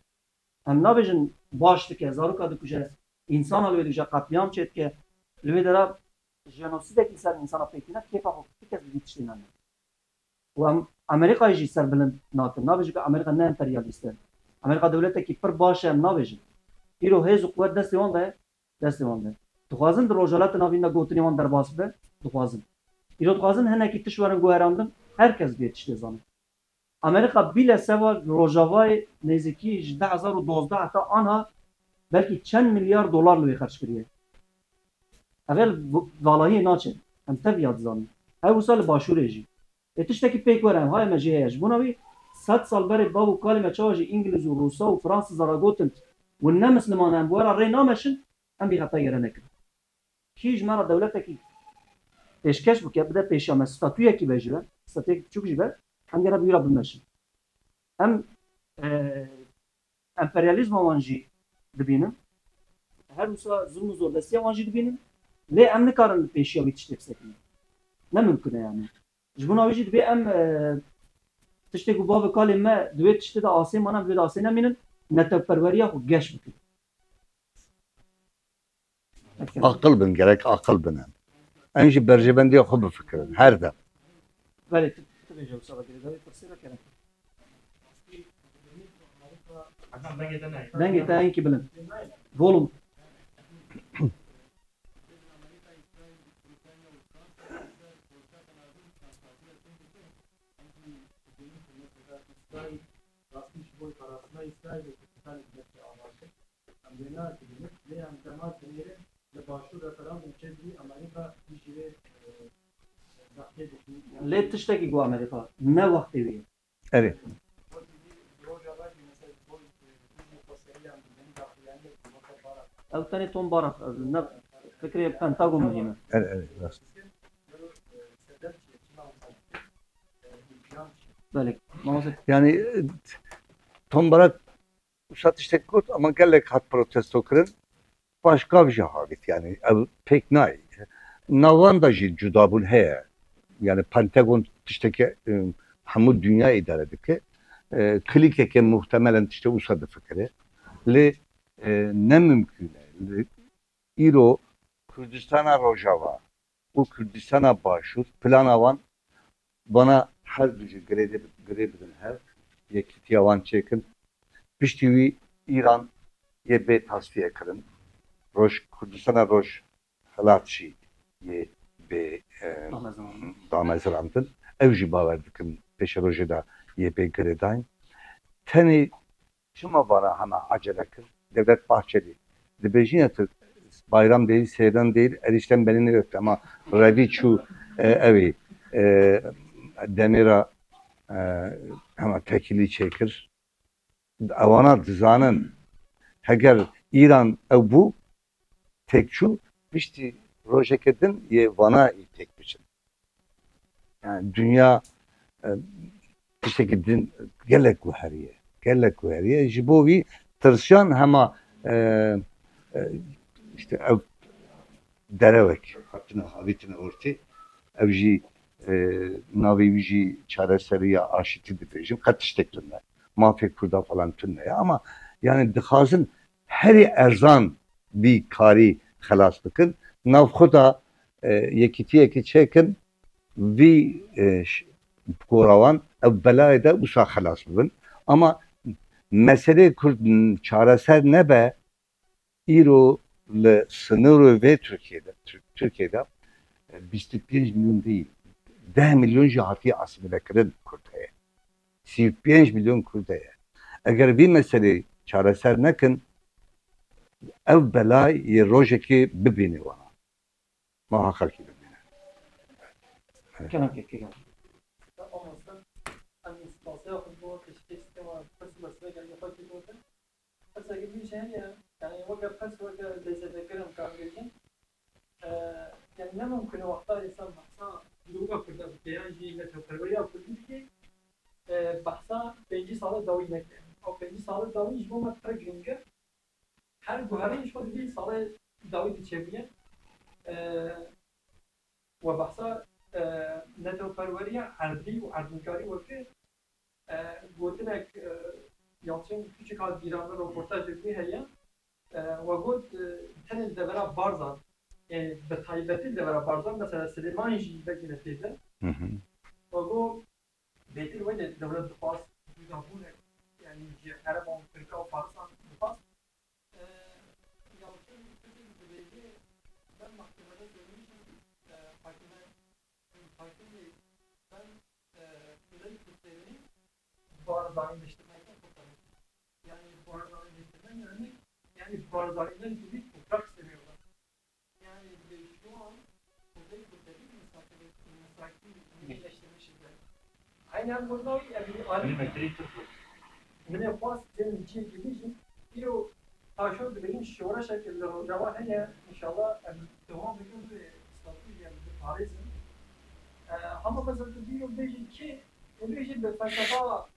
Em nabêjin baş dike, zaroka dikuje, însana li wê dikuje, qetlîam çêdike, li wê dera jenosîdekî ser însana pêk tîne, kêfa xwe ti kes bi vî tiştê nayne. Û em Amerîkayê jî serbilind nakin. Nabêjin ku Amerîka ne emperyalîst e. Amerîka dewletekî pir baş e, em nabêjin. Îro hêz û quwet destê wan de ye, destê wan de ye. Dixwazin di Rojhelata Navîn de gotinê wan derbas bibe, dixwazin. Îro dixwazin hinekî tişt werin guherandin, her kes vê tiştê zane. Amerîka bîle seva Rojavayê nêzîkî ji du hezar û dozdeh heta anha belkî çend milyar dolar li wê xerc kiriye. Ev ê li valahiyê naçe. Em tev ya dizanin. Ev wisa li başûrê jî. Ê tiştekî pêk were, em, haye me jê heye. Ji bona wî sed sal berê bav û kalê me çawa jî Îngiliz û Rûsa û Fransiza re gotin, win ne misliman e, em bi we re rê nameşin, em bî xeta gere nekin. Kî ji me re dewletekî pêşkeş bike, bide pêşiya me, statuyekî be ji we, statuyekî biçûk jî be, em gere bi wî re bimeşin. Em, e, emperyalîzma wan jî dibînin. Her wisa zulm û zordestiya wan jî dibînin. Lê em nikarin li pêşiya wî tiştê bisekinin. Ne mimkun e yani. Ji bona wî jî dibê em, e, tiştê ku bav û kalê me di wê tiştê de asê mane, em di wê de asê nemînin, netewperweriya xwe geş bikin. Aqil bin, gerek aqil bin em. Em jî berjevendiya xwe bifikirin, her dem. Belê, tu, tu bêje wisa, girêdayî pirsê ve kerem. Dengê te hinkî bilind. Volume. Rastî ji bo parastina Îsraîlê Kurdistanê dibête avakirin. Em wêna dibînin, lê em dema dinêrin li başûr referandum çêdibî, Amerîka jî wê, e, zextê dikî. Lê tiştekî ku Amerîka ne wextê wî ye. Erê. Ew tenê Tom Barak, ne fikrê Pentagon muhîm e. Erê, erê, rast. Belê, mamoste. Yani, e, Tom Barak wisa tiştek got, ama gelek hat protesto kirin. Başka bir şey habit yani. Ev pek nayê. Navan de jî cudabûn heye. Yani Pentagon tiştekî, e, hemû dinya îdare dike. E, klîkeke muhtemelen tiştê wisa difikire. Lê, e, ne mimkûn e. Lê îro Kurdistana Rojava û Kurdistana Başûr plana wan vana her du jî girê de, girê bidin hev, yekîtiya wan çêkin. Piştî wî Îran yê bê tasfiye kirin. Roj, Kurdistana Roj Hilat jî yê bê, e, damezrandin. Ew jî bawer dikim pêşerojê de yê bê girêdayîn. Tenê çima vana hema acele kir? Devlet Bahçeli dibêjîne tu bayram değil, seyran değil, erişten beni ne öptü ama revî çû, e, ew ê, e, demêra, e, hema tekîlî çêkir. Ewana dizanin, heger Îran ew bû, têk çû, piştî rojeke din yê vana yê têk biçin. Yani dinya, e, tiştekî din gelek guheriye. Gelek guheriye. Ji bo vî tirsiyan hema, e, e, işte ev derewek hatine, havîtine ortê. Ev jî, e, navê wî jî çareseriya aşitî dibêjin. Qet tiştek tune. Mafê Kurda falan tune ye. Ama yani dixwazin herî erzan vî karî xelas bikin. Navxwe de, e, yekîtiyekê çêkin, vî, e, ş-, gora wan ev belayê de wisa xelas bibin. Ama meseleyê Kurd n-, çareser nebe, îro li sinûrê vê Tirkiyê de, Tir-, Tirkiyê de, e, bîst û pênc milyon değil, deh milyon jî hatiye asîmîle kirin Kurd heye. Sî û pênc milyon Kurd heye. Eger vî meselê çareser nekin, ev bela yê rojekê bibîne wana. Maha xelkî bibîne. Kelam kek, kelam. Mamoste, em spasiya xwe bo pêşkêşî ke me pirs û pirsgirêka gelê xwe kir gotin. Pirseke min jî heye, yani weke pirs, weke lêzêvekirin, em karin bêjin. E, yani ne mimkun e wexta însan behsa dîroka Kurda bike, yan jî netewperweriya Kurdî bike, e, behsa pêncî salê dawî neke. Ew pêncî salê dawî ji bo me pir giring e. Her guherîn ji xwe di vî salê dawî de çêbûye. E, we behsa, e, netewperweriya erdî û erdnîkarî we kir. E, gotinek, e, Yalçın Küçük hat bîra min, roportajê wî heye. E, we got, e, tenê li devera Barzan, e, bi taybetî li devera Barzan, mesela Silêman jî vekine tê de. Hı hı. We got, bêtir wê de dewlet dixwast cudabûnek, yani ji Ereban, Tirka û Farisan dixwast. E, Yalçın Küçük dibêje, ben mahkemede görmüşüm, e, hakime, hakimê ben, e, Kuzey Kürtlerini Barzanîleştirmekten kurtarmışım. Yani Barzanîleştirmek ne demek? Yani Barzaniler gibi toprak istemiyorlar. Yani biz şu an Kuzey Kürtleri misafir, misafir, misafirleştirmişiz yani. Aynen burada yani bir alim. Min ê xwest cem cihê gilî jî îro taşo dibêjin şoreşeke li Rojava heye, înşallah em dewam bikin vê statûyê em biparêzin. E, hema mesela tu bîro bêjî kê, û bêjî bi felsefa,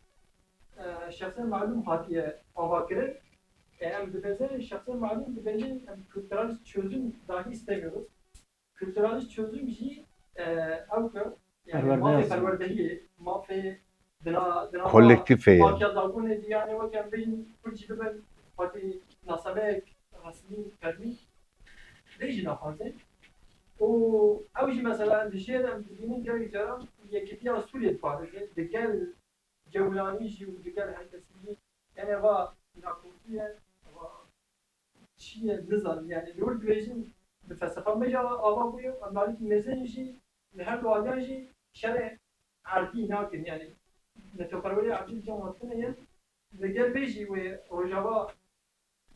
e, şexsê malûm hatiye avakirin. E, em dibêjin şexsê malûm dibêjin em kültürel çözüm dahi istemiyoruz. Kültüralist çözüm jî, e, ew ku, yani, mafê perwerdehiyê, mafê dina, dina kolektif heye. Partiya Dagûnê dî, yani, weke em bêjin Kurd jî bibin partî nasameyek resmî, fermî, lê jî naxwaze. Û ew jî mesela em dijêr em dibînin gelek caran yekîtiya Sûriyê diparêze, digel Cewlanî jî û digel her kesî jî, yani, va nakokiye, va çi ye, nizanim, yani, li wir dibêjin, bi felsefa me jî ava bûye, em alîkî mezin jî, li her du aliyan jî şerê erdî nakin, yani, netewperwerê erdî li cem wan tune ye, li gel vê jî wê Rojava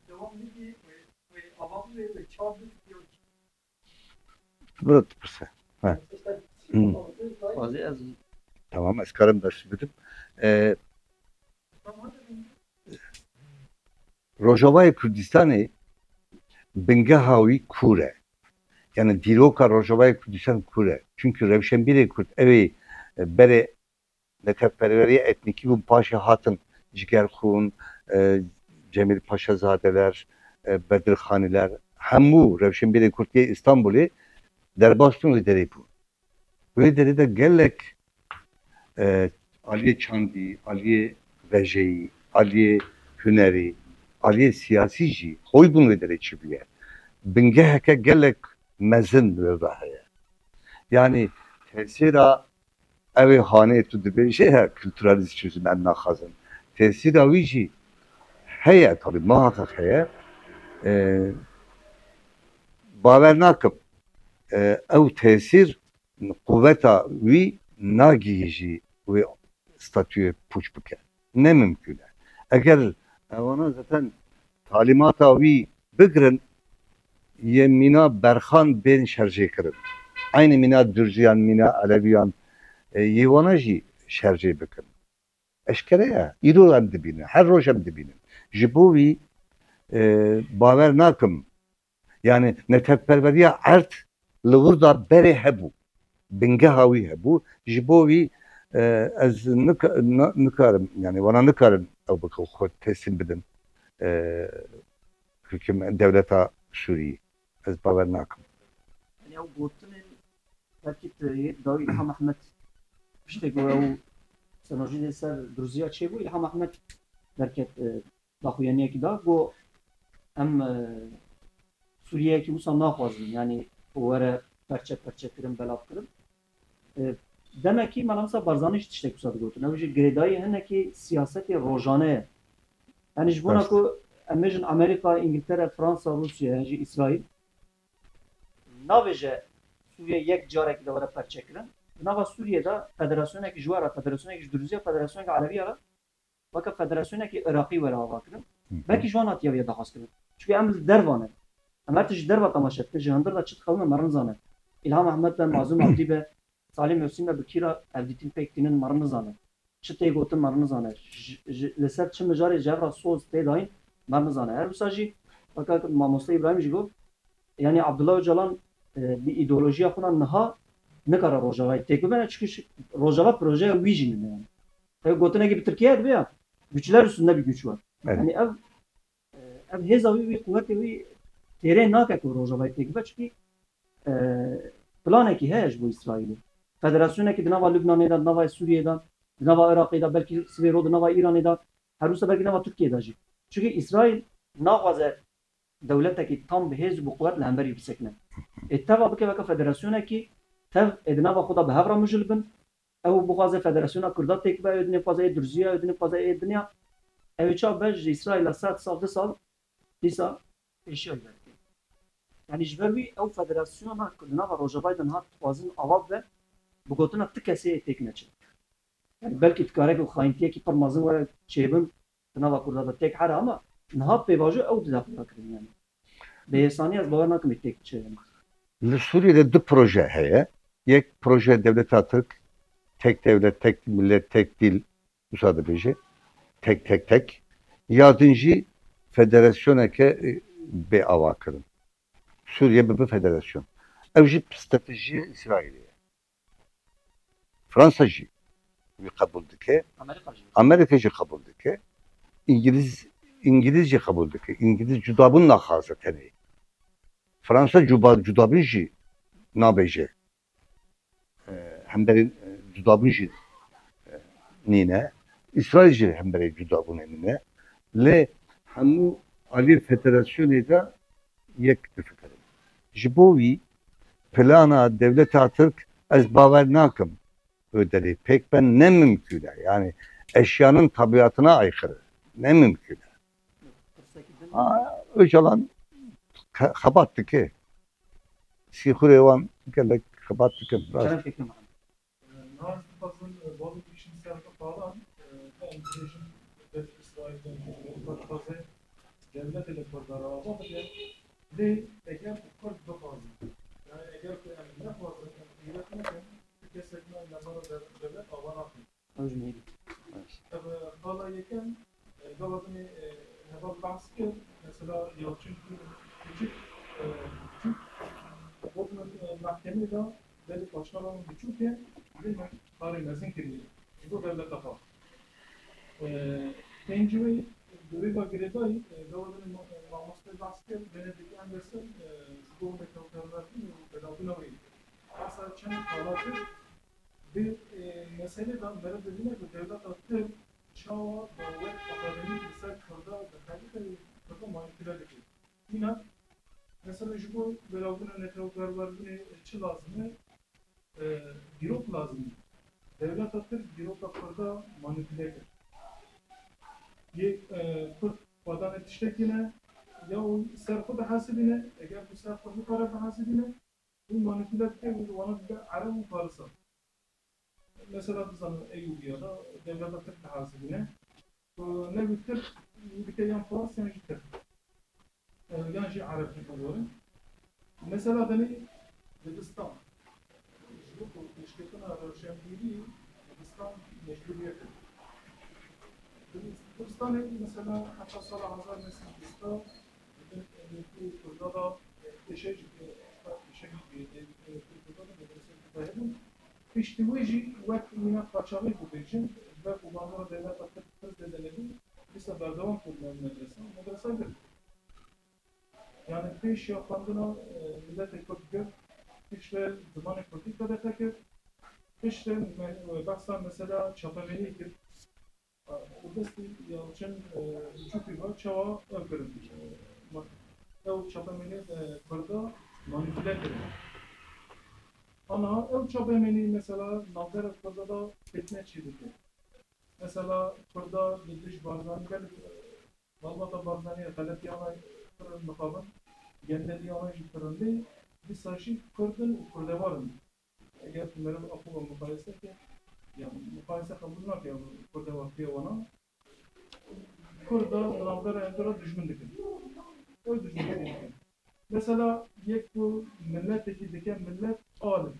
dewam bikî, wê, wê ava bûye, wê çav bikî, ya Bira dipirse. He. Hı. Tamam, ez karim ders bidim. Ee, Rojavayê Kurdistanê bingeha wî kûr e. Yani dîroka Rojavayê Kurdistan kûr e. Çünkü rewşenbîrê Kurd ew ê, e, berê netewperweriya etnîkî bûn, paşê hatin Cigerxûn, e, Cemîl Paşazadeler, e, Bedirxaniler, hemû rewşenbîrê Kurd yê Îstanbulê derbas bûn wê derê bûn. Wê derê de gelek, e, aliyê çandî, aliyê vejeyî, aliyê hunerî, aliyê siyasî jî hoy bûn wê derê çi bûye. Bingeheke gelek mezin li wê de heye. Yanî tesîra ew ê hanê tu dibêjê he, kulturalîst çözüm em naxwazin. Tesîra wî jî heye, tabî muhaqqeq heye. E, bawer nakim, e, ew tesîr, quveta wî nagihîjî wê statuyê pûç bike. Ne mimkûn e. Eger ewana zaten talîmata wî bigirin, yê mîna berxan bên şerjê kirin. Eynî mîna Durziyan, mîna Eleviyan, e, yê wana jî şerjê bikin. Eşkere ye. Îro em dibînin. Her roj em dibînin. Ji bo wî, e, bawer nakim. Yani netewperweriya erd li wir de berê hebû. Bingeha wî hebû. Ji bo wî, e, ez nika-, na-, nikarim, yani wana nikarin ew bikin, xwe teslim bidin, e, hikûm-, dewleta Sûriyê. Ez bawer nakim. Yani ew gotinên belkî tu yê dawî Îlham Ehmed piştê ku ew senojî dê ser Duruziya çêbû, Îlham Ehmed derket, e, daxuyaniyekî da, got, em, e, Sûriyeyekî wisa naxwazin, yanî ku were perçe perçe kirin, belav kirin. E, demekî Mela Musa Barzanî jî tiştek wisa digotin. Ew jî girêdayî hinekî siyasetê rojane ye. Yanî ji bona Rast. ku em bêjin Amerîka, Îngiltere, Fransa, Rûsya, yan jî Îsraîl, nabêje Sûriye yek carekî de were perçe kirin. Di nava Sûriye de federasyonekî ji we re, federasyonekî ji Durûziya, federasyonekî Eleviya re, weke federasyonekî Iraqî were ava kirin. Hı hı. Belkî ji wan hatiye vê daxwaz kirin. Çünkü em li derva ne. Em her tişt ji derva temaşe dikin, ji hundir de çi dixewime me re nizane. Îlham Ehmed be, Mazlûm Abdî be, Salih Muhsîn be, bi kî re hevdîtin pêk tînin me re nizane. Çi tê gotin me re nizane. Ji, ji, li ser çi mijarê ji hev re soz tê dayîn me re nizane. Her wisa jî, weke Mamoste Îbrahîm jî got, yanî Abdullah Ocalan, e, bi îdeolojiya xwe re niha nikare Rojavayê têk bibene, çünkü şi-, Rojava projeya wî jî nîne yani. Ev gotinekî bi Tirkiye dibe ya, güçler üstünde bir güç var. Evet. Yani ev, e, ev hêza wî, wî quwetê wî têrê nake ku Rojavayê têk bibe, çünkü, e, planekî heye ji bo Îsraîlê. Federasyonekî di nava Lubnanê de, di nava Sûriyê de, di nava Iraqê de, belkî sibê ro di nava Îranê de, her wisa belkî nava Tirkiyê de jî. Çünkü Îsraîl naxwaze dewletekî tam bi hêz û bi quwet li hemberî bisekine. Ê teva bike weke federasyonekî, tev ê di nava xwe de bi hev re mijûl bin, ew bixwaze federasyona Kurda têk bibe, ew dinê bixwaze ê Durzî ye, ew dinê bixwaze ê dinya. Ew ê çawa be ji Îsraîla sed sal, du sal, dîsa êşiya wî derkeve. Yanî ji ber wî ew federasyona ku di nava Rojavayê de niha dixwazin ava bibe, bi gotina ti kesê yê têk neçin. Yani belkî dikare ku xayintiyekî pir mezin were çêbin, di nava Kurda de têk here, ama niha pêvajo ew dide xuya kirin yani. Bi hêsanî ez bawer nakim ê têk biçe yani. Li Sûriyê de du proje heye. Yek proje dewleta Tirk, tek devlet, tek millet, tek dil, wisa dibêje. Tek, tek, tek. Ya din jî federasyoneke, e, bê ava kirin. Sûriye bibe federasyon. Ew jî stratejiya Îsraîlê ye. Fransa jî wî qebûl dike. Amerîka jî. Amerîka jî qebûl dike. Îngilîz, Îngilîz jî qebûl dike. Îngilîz cudabûn naxwaze tenê. Fransa cuba-, cudabûn jî nabêje. E, hemberî, e, cudabûn jî, e, nîne. Îsraîl jî hemberî cudabûnê nîne. Lê hemû aliyê federasyonê de yek difikirin. Ji bo wî plana dewleta Tirk ez bawer nakim wê derê pêk be, ne mimkûn e. Yani eşyanın tabiatına aykırı. Ne mimkûn e. Tirsekî din Ha, Ocalan xe-, xebat dike. Sîxurê wan gelek xebat dikin. Rast. Kerem Fikri Muhammed. Niha ez dixwazim, e, bavê bikişim ser xwe palan, e, em dibêjin, dest Îsraîl de, dixwaze dewletê li Kurda re ava bike. Lê eger ku Kurd bixwazin, yani eger ku em nexwazin, em qîret nekin, tu kesek me li navbera dev-, dewlet ava nakin. Ew ji me yê. Ev, e, xala yekem, e, gava dinê, e, heval behs kir, mesela Yalçın Küçük, e, Küçük, gotin, e, mehkemê de belê paşnava min biçûk e, lê me karê mezin kiriye. Ji bo dewleta xwe. E, pêncî wê, di wê de girêdayî, e, gava dinê ma-, e, mamoste behs kir, Venedik Anderson, e, ji bo netewperwerî û belavbûna wê. Çend xebatê bi, e, meselê de meriv dibîne ku dewleta Tirk çawa bi wek akademîk li ser Kurda, bi xelîfeyê Kurda manîpule dike. Îna, mesela ji bo belavbûna netewperwerbûnê çi lazim e? E, dîrok lazim e. Dewleta Tirk dîroka Kurda manîpule kir. Yê, e, Kurd xwedanê tiştekî ne, ya û ser xwe dihesibîne, eger ku ser xwe nikare bihesibîne, û manîpule dike û wana dike Ereb û Farisa. Mesela, dizane Eyûbiya de dewleta Tirk dihesibîne. Û ne wî Tirk, wî dike yan Fars yan jî Tirk. E, yan jî Ereb jî bigorin. Mesela, denê dibistan. Ji bo ku pêşketina rewşenbîrî dibistan mecbûriyet e. Dibistanê, mesela, heta sala hezar neh sed bîst, di bin Kurda da, e, pêşe jî, e, pêşe jî, e, Kurda da medrese Kurda hebûn. Piştî wê jî wek mîna qaçaxî bibêjin, wek û bandora dewleta Tirk Tirk de nebû, dîsa berdewam kir me-, medresa, medresa girt. Yani pêş ya xwendina, e, miletê Kurd girt, piştre zimanê Kurdî qedexe kir, piştre me-, behsa mesela çapemeniyê kir. Û destî Yalçin, e, Çûkî ve çawa ew kirin, e, ma-, ew çapemeniyê, e, Kurda manîpule kirin. Ana ew çapemenî mesela navbera Kurda da fitne çêdike. Mesela Kurda li dij Barzanî gelek, e, malbata Barzanî xeletiyana kirin mixabin, gendeliyana jî kirin lê dîsa jî Kurd in û Kurdewar in. Eger meriv axwe muqayese ke, ya muqayese qebûl nake, ya Kurda waqiya wana. Kurda di navbera êndî re dijmin dikin. Ew dijminê dikin. Mesela yek ku miletekî dike milet al e.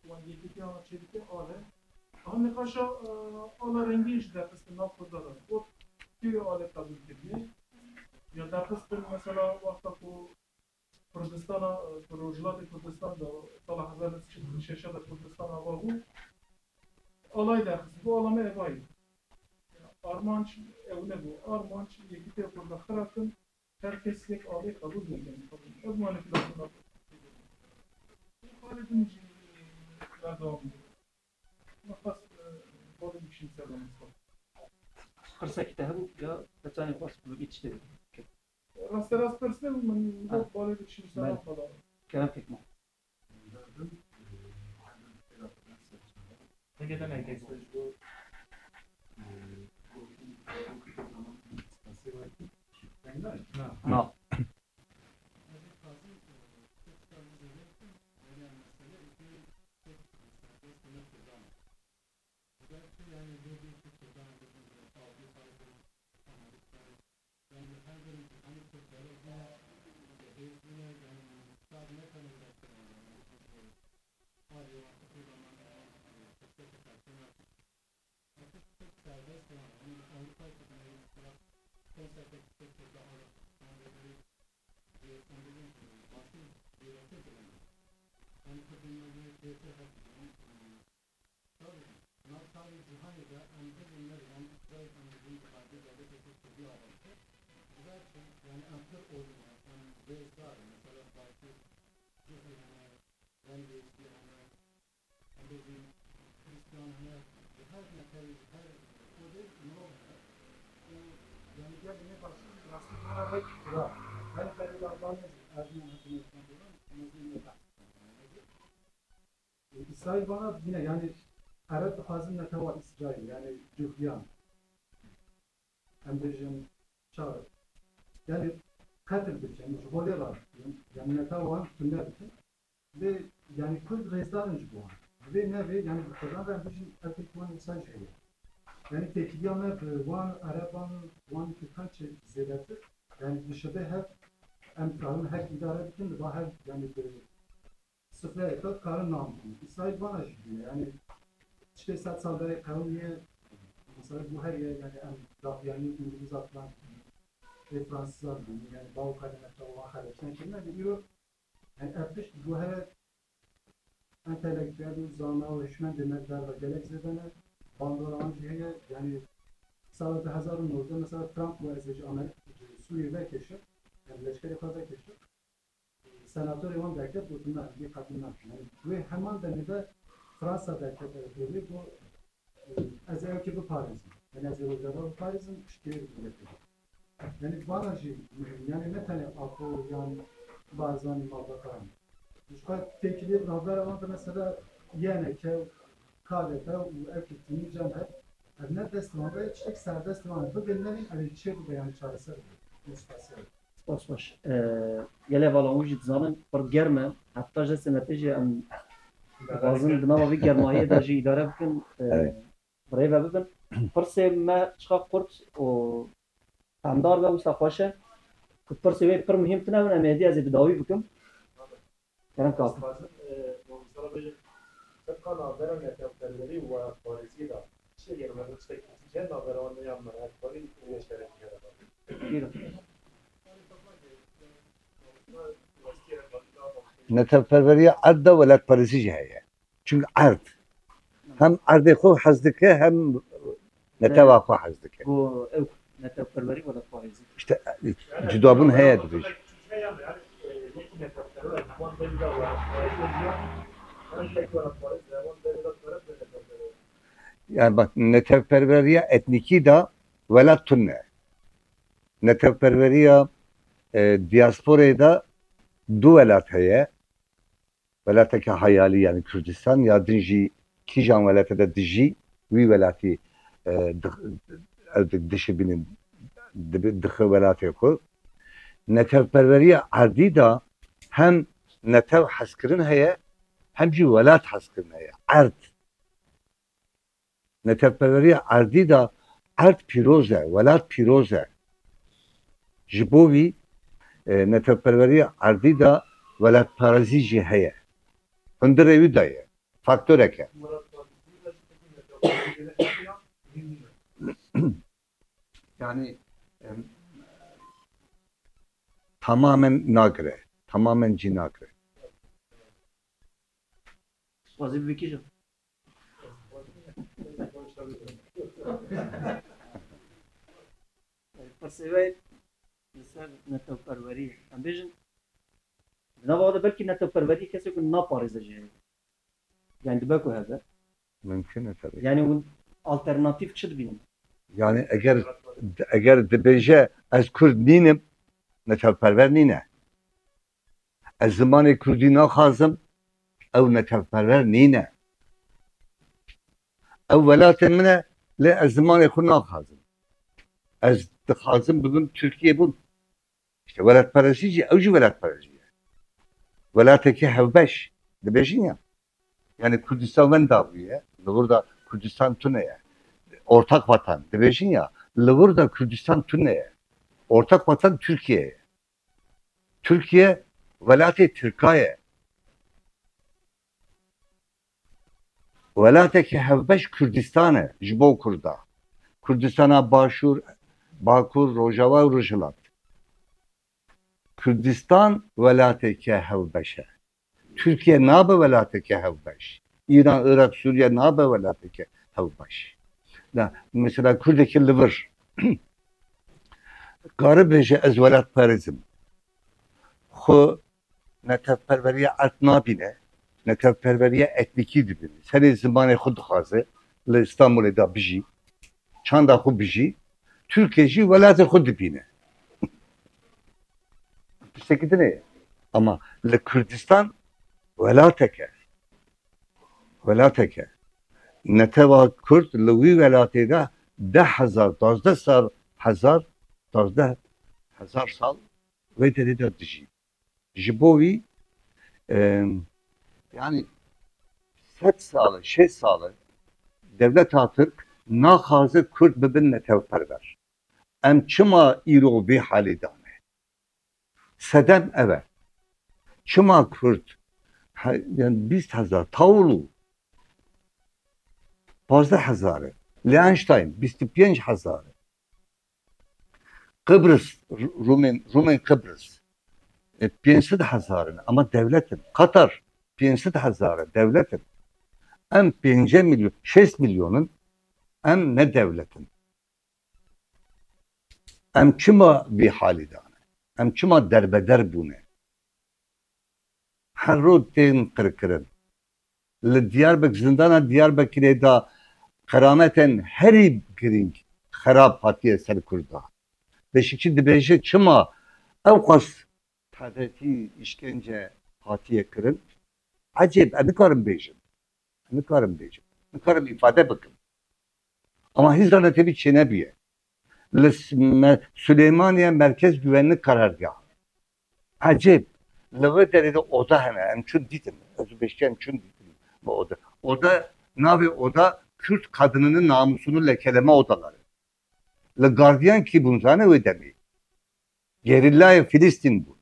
Wan yekîtiya çê dike al e. Aha nîqaşa, e, ala rengîn jî derxistin nav Kurda de. Got, kê wê alê qebûl kiriye? Ya derxistin mesela wexta ku Kurdistana, e, ku Rojhilatê Kurdistan de sala hezar neh sed û çil û şeş de Kurdistan ava bû, alay derxist. Bû ala me evayî. Armanc ew nebû. Armanc yekîtiya Kurda xira kin, her kes yek alê qebûl nekin. Ev manîpulasyona xalê din jî berdewam bû. Min xwest, e, xalê bikişînim ser Ramadan. Pirsekî te hebû ya te canê xwest ku wekî tiştê bikî? Rasterast pirs nebû, min, min got balê bikişînim ser Ramadan. Kerem kek ma. Peki, demek ki. Na. Tabii, nav tarî cîhanê de em bibin ne yan, em bibin bi xatir dewleteke Kurdî ava bike. Ji ber çi, yani em pir oyun ne, em rêzdar in. Mesela Bakir, cihê hene, Rengêştî hene, em bibin Hristiyan hene, ji her netewê, ji her kodê mirov hene. Û yani gelê me başî rastî hene wek kira. Her berê de Almanya jî Ermeniyan hatine Îstanbul'dan, mezin ne behs. Îsraîl vana dibîne, yani Ereb dixwazin netewa Îsraîl, yani Cuhyan. Em bêjin çar. Yani qetil bikin, ji holê re, yani netewa wan tune bikin. Lê yani Kurd rêzdar in ji bo wan. Divê nevê, yani bi Kurdan re em bêjin, ev pêk wan wisa jî heye. Yani têkiliya me bi wan Ereban, wan Tirkan çi zêdetir, yani dişibe hev em karin hev îdare bikin, li ba hev yani bi sifreyê xwe karin nam bikin. Îsraîl vana jî dibîne. Yani tiştê sed sal berê qewimiye, mesela guheriye, yani em daxuyanî Îngilîza filan, ê Fransîza dibînin. Yani baw qedime çawa wan xeleçine kirine, lê îro, yani ev tişt guhere entelektuel û zana û hişmendê me derve gelek zêde ne. Bandora wan jî heye. Yani sala du hezar û nozde mesela Trump got ez ê ji Amer-, ji Sûriyê vekêşim, yani leşkerê xwe vekêşim. senatorê wan derket, got na, vî qebûl nakin. Yani wê heman demê de Fransa derket ew pêvê, got, e, ez ê ewkê biparêzim. Yani ez ê Rojava biparêzim, piştgirê dewletê. Yani vana jî muhîm, yani ne tenê Apo yan Barzanî malbatan. Ji xwe têkiliyê navbera wan de mesela Y N K, K D P û ew ke tînî cem hev, ev ne dest wan re, tiştek serdest wan e. Bibin nebin, ev ê çê bibe, yani çareser bibe. Spas baş. Ee, gelek vala hûn jî dizanin, pir germ e. Heta ji destê me tê jî em dixwazin di nava vî germahiyê de jî îdare bikin. Ee, Evet. Bi rê ve bibin. Pirsê me çiqa qurt û hemdar be, wisa xweş e. Ku pirsê wê pir muhîm tune, hûn em êdî ez ê bi dawî bikim. Kerem kak. Dixwazim, e, mamoste re bêjim, tirka navbera netewperwerî û welatparêziyê de çi yê me tiştek dî navbera wan de ya me her karî û yeşerê dî. Buyurun. Netewperweriya erd de welatparêzî jî heye. Çimkî erd hem erdê xwe hez dike, hem netewa xwe hez dike. Ku ew netewperwerî welatparêzî. İşte, cudabûn heye dibêjî. Yani bak, netewperweriya etnîkî de welat tune. Netewperweriya, e, diasporayê de du welat heye. Welateke hayalî, yani Kurdistan, ya din jî kîjan welate de dijî, wî welatî, e, di-, ew di-, dişibînin, dibi-, dixe welatê xwe. Netewperweriya erdî de hem netew hezkirin heye, hem jî welat hezkirin heye. Erd. Netewperweriya erdî de erd pîroz e, welat pîroz e. Ji bo vî, e, netewperweriya erdî de welatparêzî jî heye. Hundirê wî de ye. Faktorek e. Yani, em, tamamen nagire. Tamamen cî nagire. Wazî bikî jî. Pirsê we li ser netewperwerî. Em bêjin, di nava de belkî netewperwerî kesê ku naparêze jî heye. Yani dibe ku hebe. Mümkün e tabii. Yani hûn alternatîf çi dibînin? Yani eger, eger dibêje ez Kurd nînim, netewperwer nîne. Ez zimanê kurdî naxwazim, ew netewperwer nîne. Ew welatê min e, lê ez zimanê xwe naxwazim. Ez dixwazim bibim Tirkiyê bûn. İşte welatperestî jî, ew jî welatperestî ye. Welateke hevbeş dibêjin ya. Yani Kurdistan wenda bûye, li wir de Kurdistan tune ye. Ortak vatan dibêjin ya, li wir de Kurdistan tune ye. Ortak vatan Tirkiye ye. Tirkiye welatê Tirka ye. Welateke hevbeş Kurdistan e ji bo Kurda. Kurdistana Başûr, Bakur, Rojava û Rojhilat. Kurdistan welateke hevbeş e. Tirkiye nabe welateke hevbeş. Îran, Iraq, Sûriye nabe welateke hevbeş. Da, mesela Kurdekî li vir kare bêje ez welatperest im. Xwe netewperweriya erd nabîne, netewperweriya etnîkî dibîne. Serê zimanê xwe dixwaze, li Îstanbulê de bijî, çanda xwe bijî, Tirkiye jî welatê xwe dibîne. Tiştekî din e. Ama li Kurdistan welateke, welateke. Netewa Kurd li wî welatê de deh hezar, duwazdeh sal, hezar, duwazdeh hezar sal wê derê de dijî. Ji bo wî, e, yani sed sal e, şêst sal e dewleta Tirk naxwaze Kurd bibin netewperwer. Em çima îro vê halê de ne? Sedem ev e. Çima Kurd, he, yani bîst hezar, Tawulu pazdeh hezar e. Liechtenstein bîst û pênc hezar e. Qibris, Ru-, Rumên, Rumên Qibris, e, pênc sed hezar in, ama dewlet in. Qatar, pênc sed hezar e, dewlet in. Em pênc milyon, şêst milyon in, em ne dewlet in. Em çima vî halî de ne? Em çima derbeder bûne? her roj tên qirkirin. Li Diyarbek-, zindana Diyarbekirê de qerametên herî girîng xerab hatiye ser Kurda. Beşikçi dibêje, çima ew qas tadetî, îşkence hatiye kirin? Ecêb, ez nikarim bêjim. Ez nikarim bêjim. Nikarim îfade bikim. Ama hîzra netewî çênebûye. Li S-, me-, Süleymaniye Merkez Güvenlik Karargahı. Ecêb, li vê derê de oda hene, em çûn dîtin. Ez û Beşikçi em çûn dîtin bi oda. Oda, navê oda Kürt kadınının namusunu lekeleme odaları. Li gardiyan kî bûn zane wê demê? Gerîlayên Filistîn bûn.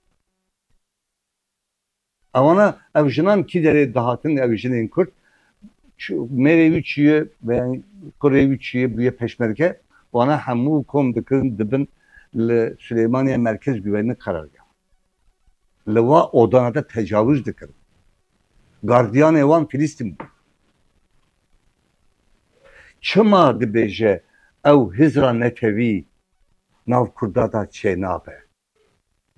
Ewana ev jinan kî derê dihatin, ev jinên Kurd? Çi-, mêrê wî çûye, veya kurê wî çûye, bûye peşmerge, wana hemû kom dikirin, dibin li Süleymaniye Merkez Güvenlik Karargahı. Li wa odana de tecawuz dikirin. Gardiyanê wan Filistîn bûn. Çima dibêje ew hizra netewî nav Kurda de çênabe?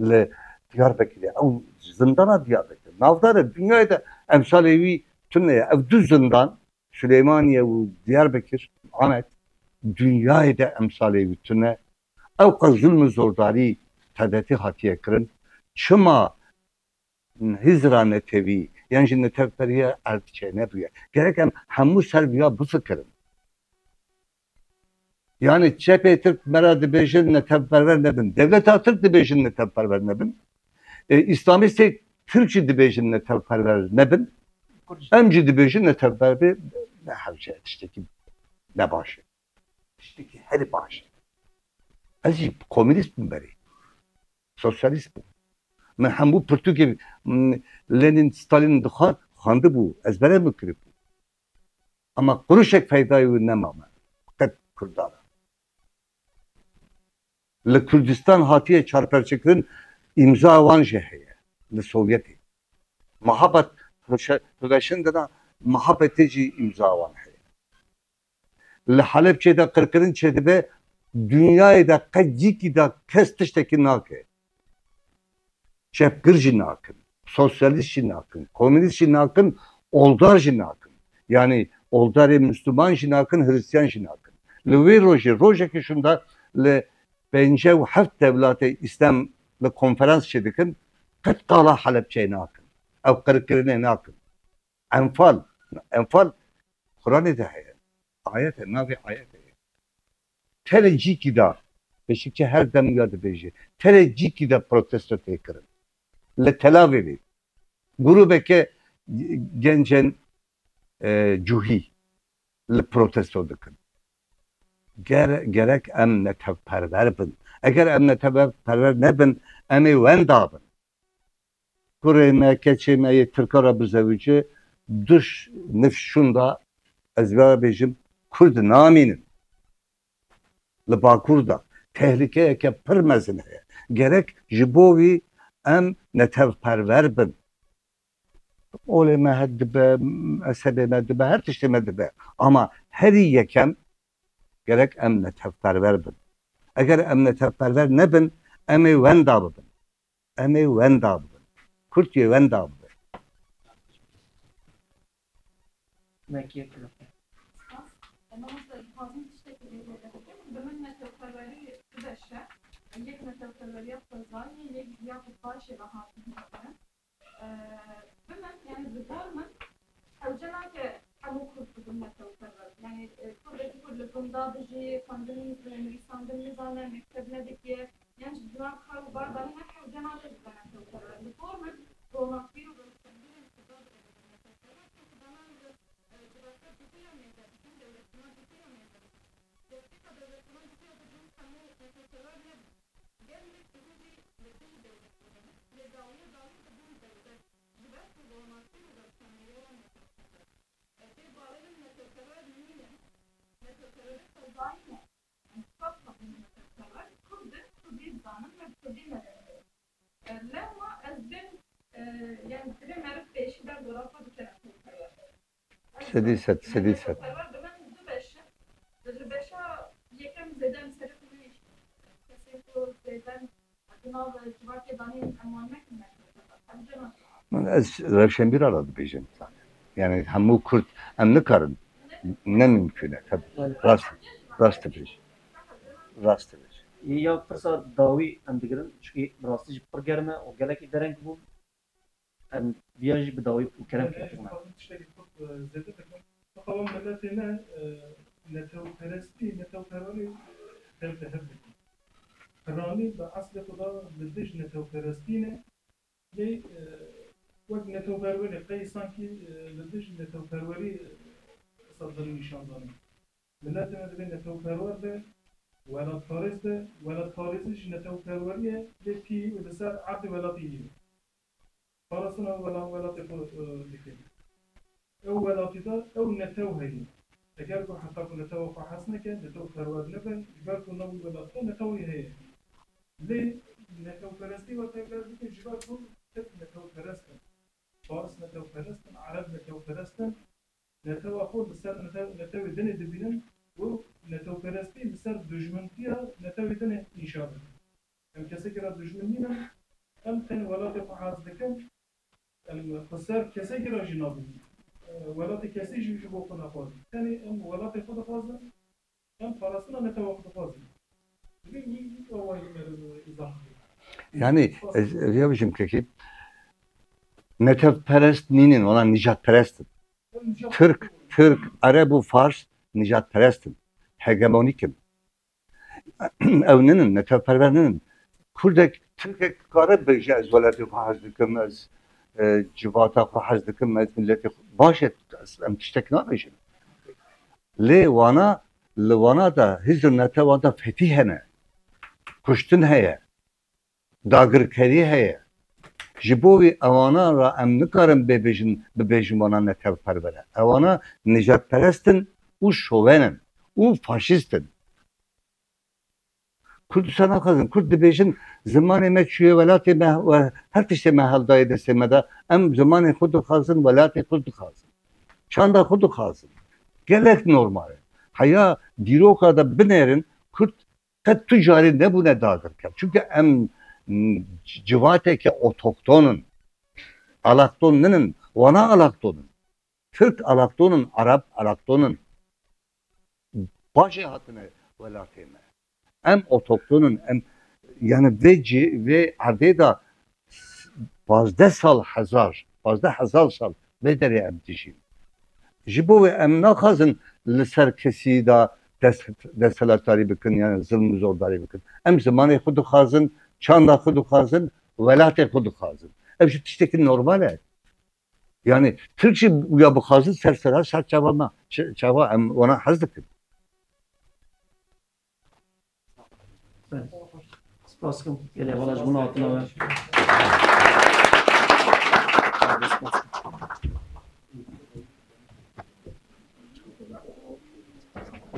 Li Diyarbekirê, ew zindana Diyarbekir navdar e, dinyayê de emsalê wî tune ye. Ev du zindan, Süleymaniye û Diyarbekir, Amed, dinyayê de emsalê wî tune. Ew qas zulm û zordarî tedetî hatiye kirin. Çima hizra netewî yan jî netewperiya erd çênebûye? Gerek em hemû ser viya bifikirin. Yani çepê Tirk me re dibêjin netewperwer nebin. Dewleta Tirk dibêjin netewperwer nebin. E, Îslamîstê Tirk jî dibêjin netewperwer nebin. Em jî dibêjin netewperwer ne hewce, tiştekî ne baş e. Tiştekî herî baş e. Ez jî komînîst bûm berê. Sosyalîst bûm. Min hemû pirtûkê, m, Lenin, Stalin dixwar, xwendibû, ezbere min kiribû. Ama quruşek feydayê wî nema me. Qet Kurdan. Li Kurdistan hatiye çarperçekirin, îmza wan jî heye. Li Sovyetê. Mahabet, Hiveşendina Mahabetê jî îmza wan heye. Li Helebçê de qirkirin çêdibe, dinyayê de qet cîkî de kes tiştekî nake. Çepgir jî nakin, sosyalîst jî nakin, komînîst jî nakin, oldar jî nakin. Yanî oldarê Misliman jî nakin, Hristiyan jî nakin. Li wê rojê, rojekî şûnda li pêncî û heft dewlatê Îslam li konferans çêdikin, qet qala Helebçeyê nakin. Ew qirkirinê nakin. Enfal, Enfal Quranê de heye. Ayet e, navê ayet e. Tenê cîkî de, Beşikçi her dem ya dibêje, tenê cîkî de protesto tê kirin. Li Tel Avivê grûbeke gencên, e, cuhî li protesto dikin. Ger-, gerek em netewperwer bin. Eger em netewperwer nebin, em ê wenda bin. Kurê me, keçê me yê Tirka re bizewicê, duş nifşûn de, ez vê bêjim, Kurd namînin. Li Bakur de tehlikeyeke pir mezin heye. Gerek ji bo wî em netewperwer bin. Olê me het dibe, esebê me dibe, her tiştê me dibe. Ama herî yekem gerek em netewperwer bin. Eger em netewperwer nebin, em ê wenda bibin. Em ê wenda bibin. Kurd yê wenda bibe. Wekî yek kilometre. Spas. Mamoste, dixwazim tiştekî lê têde bikim. Bi min netewperwerî du beş e. Yek netewperweriya xwezayî, yek jî ya ku paşê ve hatî hînkirin. Eee, bi min, yani ji bo min hewce nake hemû Kurd bibin netewperwer. Yani, e, Kurdekî ku li gunda dijî, xwendin, e, nivîsandin nizane, mekteb nedikiye, yan jî di nav xew û bar de ne, hewce nake bibe netewperwer. Li gor min ronakbîr û rewşenbîrên Kurda divê bibin netewperwer, çunku dema em li, e, di rêxistina mêze, di bin dewletina dîtir ya mêze, Destpêka dewletina dîtir ya dibûn hemû netewperwer nebûn. Gelek dibûn jî li dijî dewlet bûne, lê dawiyê dawî dibûn dewlet. Ji ber ku ronakbîr û rewşenbîrê wan netewperwer. Ez ê bawerim netewperwer nîne. Netewperwerê xwezayî ne. Em spas xwedî netewperwer. Kurd in, Kurdî dizanin, me bi Kurdî medeniye. E, lewma ez bin, e, yani divê meriv pêşî ber dora xwe bike netewperwer. Sedî sed, sedî sed. Netewperwer bi min du beş in. Li beşa yekem zêde em serê xwe neyiştin. Kesê ku zêde di nav civakê danîn em wan nekin netewperwer. Em cem Min Ez rewşenbîra re dibêjim. Yani hemû Kurd em nikarin. Ne mimkun e. Tabii. Rast, rast dibêj. Rast dibêj. Ya pirsa dawî em digirin, çikî bi rastî jî pir germ e û gelekî dereng bû. Em viya jî bi dawî û kerem kir. Tiştekî xurt, e, zêde dikim. Xewa miletê me, e, netewperestî, netewperwerî, e, tev li hev dikin. Piranî bi eslê xwe de li dij netewperestî ne. Lê, e, wek netewperwerê qey sankî, e, li dij netewperwerî, e, sed nîşan dane. Miletê me divê netewperwer be, welatparêz be, welatparêzî ji netewperwerî ye, lê pî û li ser erdê welatî ye. Parastina wela-, welatê xwe, e, dike. Ew welatî de ew netew heye. Eger ku heta ku netewa xwe hez neke, netewperwer nebe, ji ber ku nav wî welatî de netewî heye. Lê netewperestî we tevger bikin, ji ber ku Tirk netewperest in, Faris netewperest in, Ereb netewperest in, netewa xwe li ser netew-, netewê dinê dibînin û netewperestî li ser dijmintiya netewê dinê înşa dikin. Em kesekî re dijmin nînin, em tenê welatê xwe hez dikin, em xwe ser kesekî re jî nabînin. E, welatê kesî jî ji bo xwe naxwazin. Tenê em welatê xwe dixwazin, em parastina netewa xwe dixwazin. Divê wî, wî awayî me re îzah bike. Yani, ez, ez ya bijim kekî, netewperest nînin, wana nîjadperest in. Em nîjad Tirk, Tirk, Ereb û Fars nîjadperest in. Hegemonîk in. Ew ninin, netewperwer ninin. Kurdek, Tirkek kare bêje, ez welatê xwe hez dikim, ez, e, civata xwe hez dikim, ez miletê xwe. Baş e, ez, em tiştek nabêjin. Lê wana, li wana de hizr netewan de fetî hene. Kuştin heye. Dagirkerî heye. Ji bo wî ewana re em nikarin bêbêjin, bibêjin wana netewperwer e. Ewana nijadperest in û şoven in û faşîst in. Kurdistan naxwazin. Kurd dibêjin, zimanê me çûye welatê me û her tiştê me heldayê destê me de. Em zimanê xwe dixwazin, welatê xwe dixwazin. Çanda xwe dixwazin. Gelek normal e. Heya dîroka de binêrin, Kurd qet tu carî nebûne dagirker. Çunke em, m, civateke otohton in. Alakton ninin. Wana alakton in. Tirk alakton in, Arab alakton in. Paşê hatine welatê me. Em otohton in, em, yani vê cî, vê erdê de pazdeh sal hezar, pazdeh hezar sal vê derê em dijîn. Ji bo wê em naxwazin li ser kesî de dest, desthilatdarî bikin, yani zilm û zordarî bikin. Em zimanê xwe dixwazin, çanda xwe dixwazin, welatê xwe dixwazin. Ev jî tiştekî normal e. Yani Tirk jî ya bixwazin ser sera ser çava me, ç-, çava em wana hez dikin. Spas dikim. Gelê hevala ji bo hatina we. Spas dikim.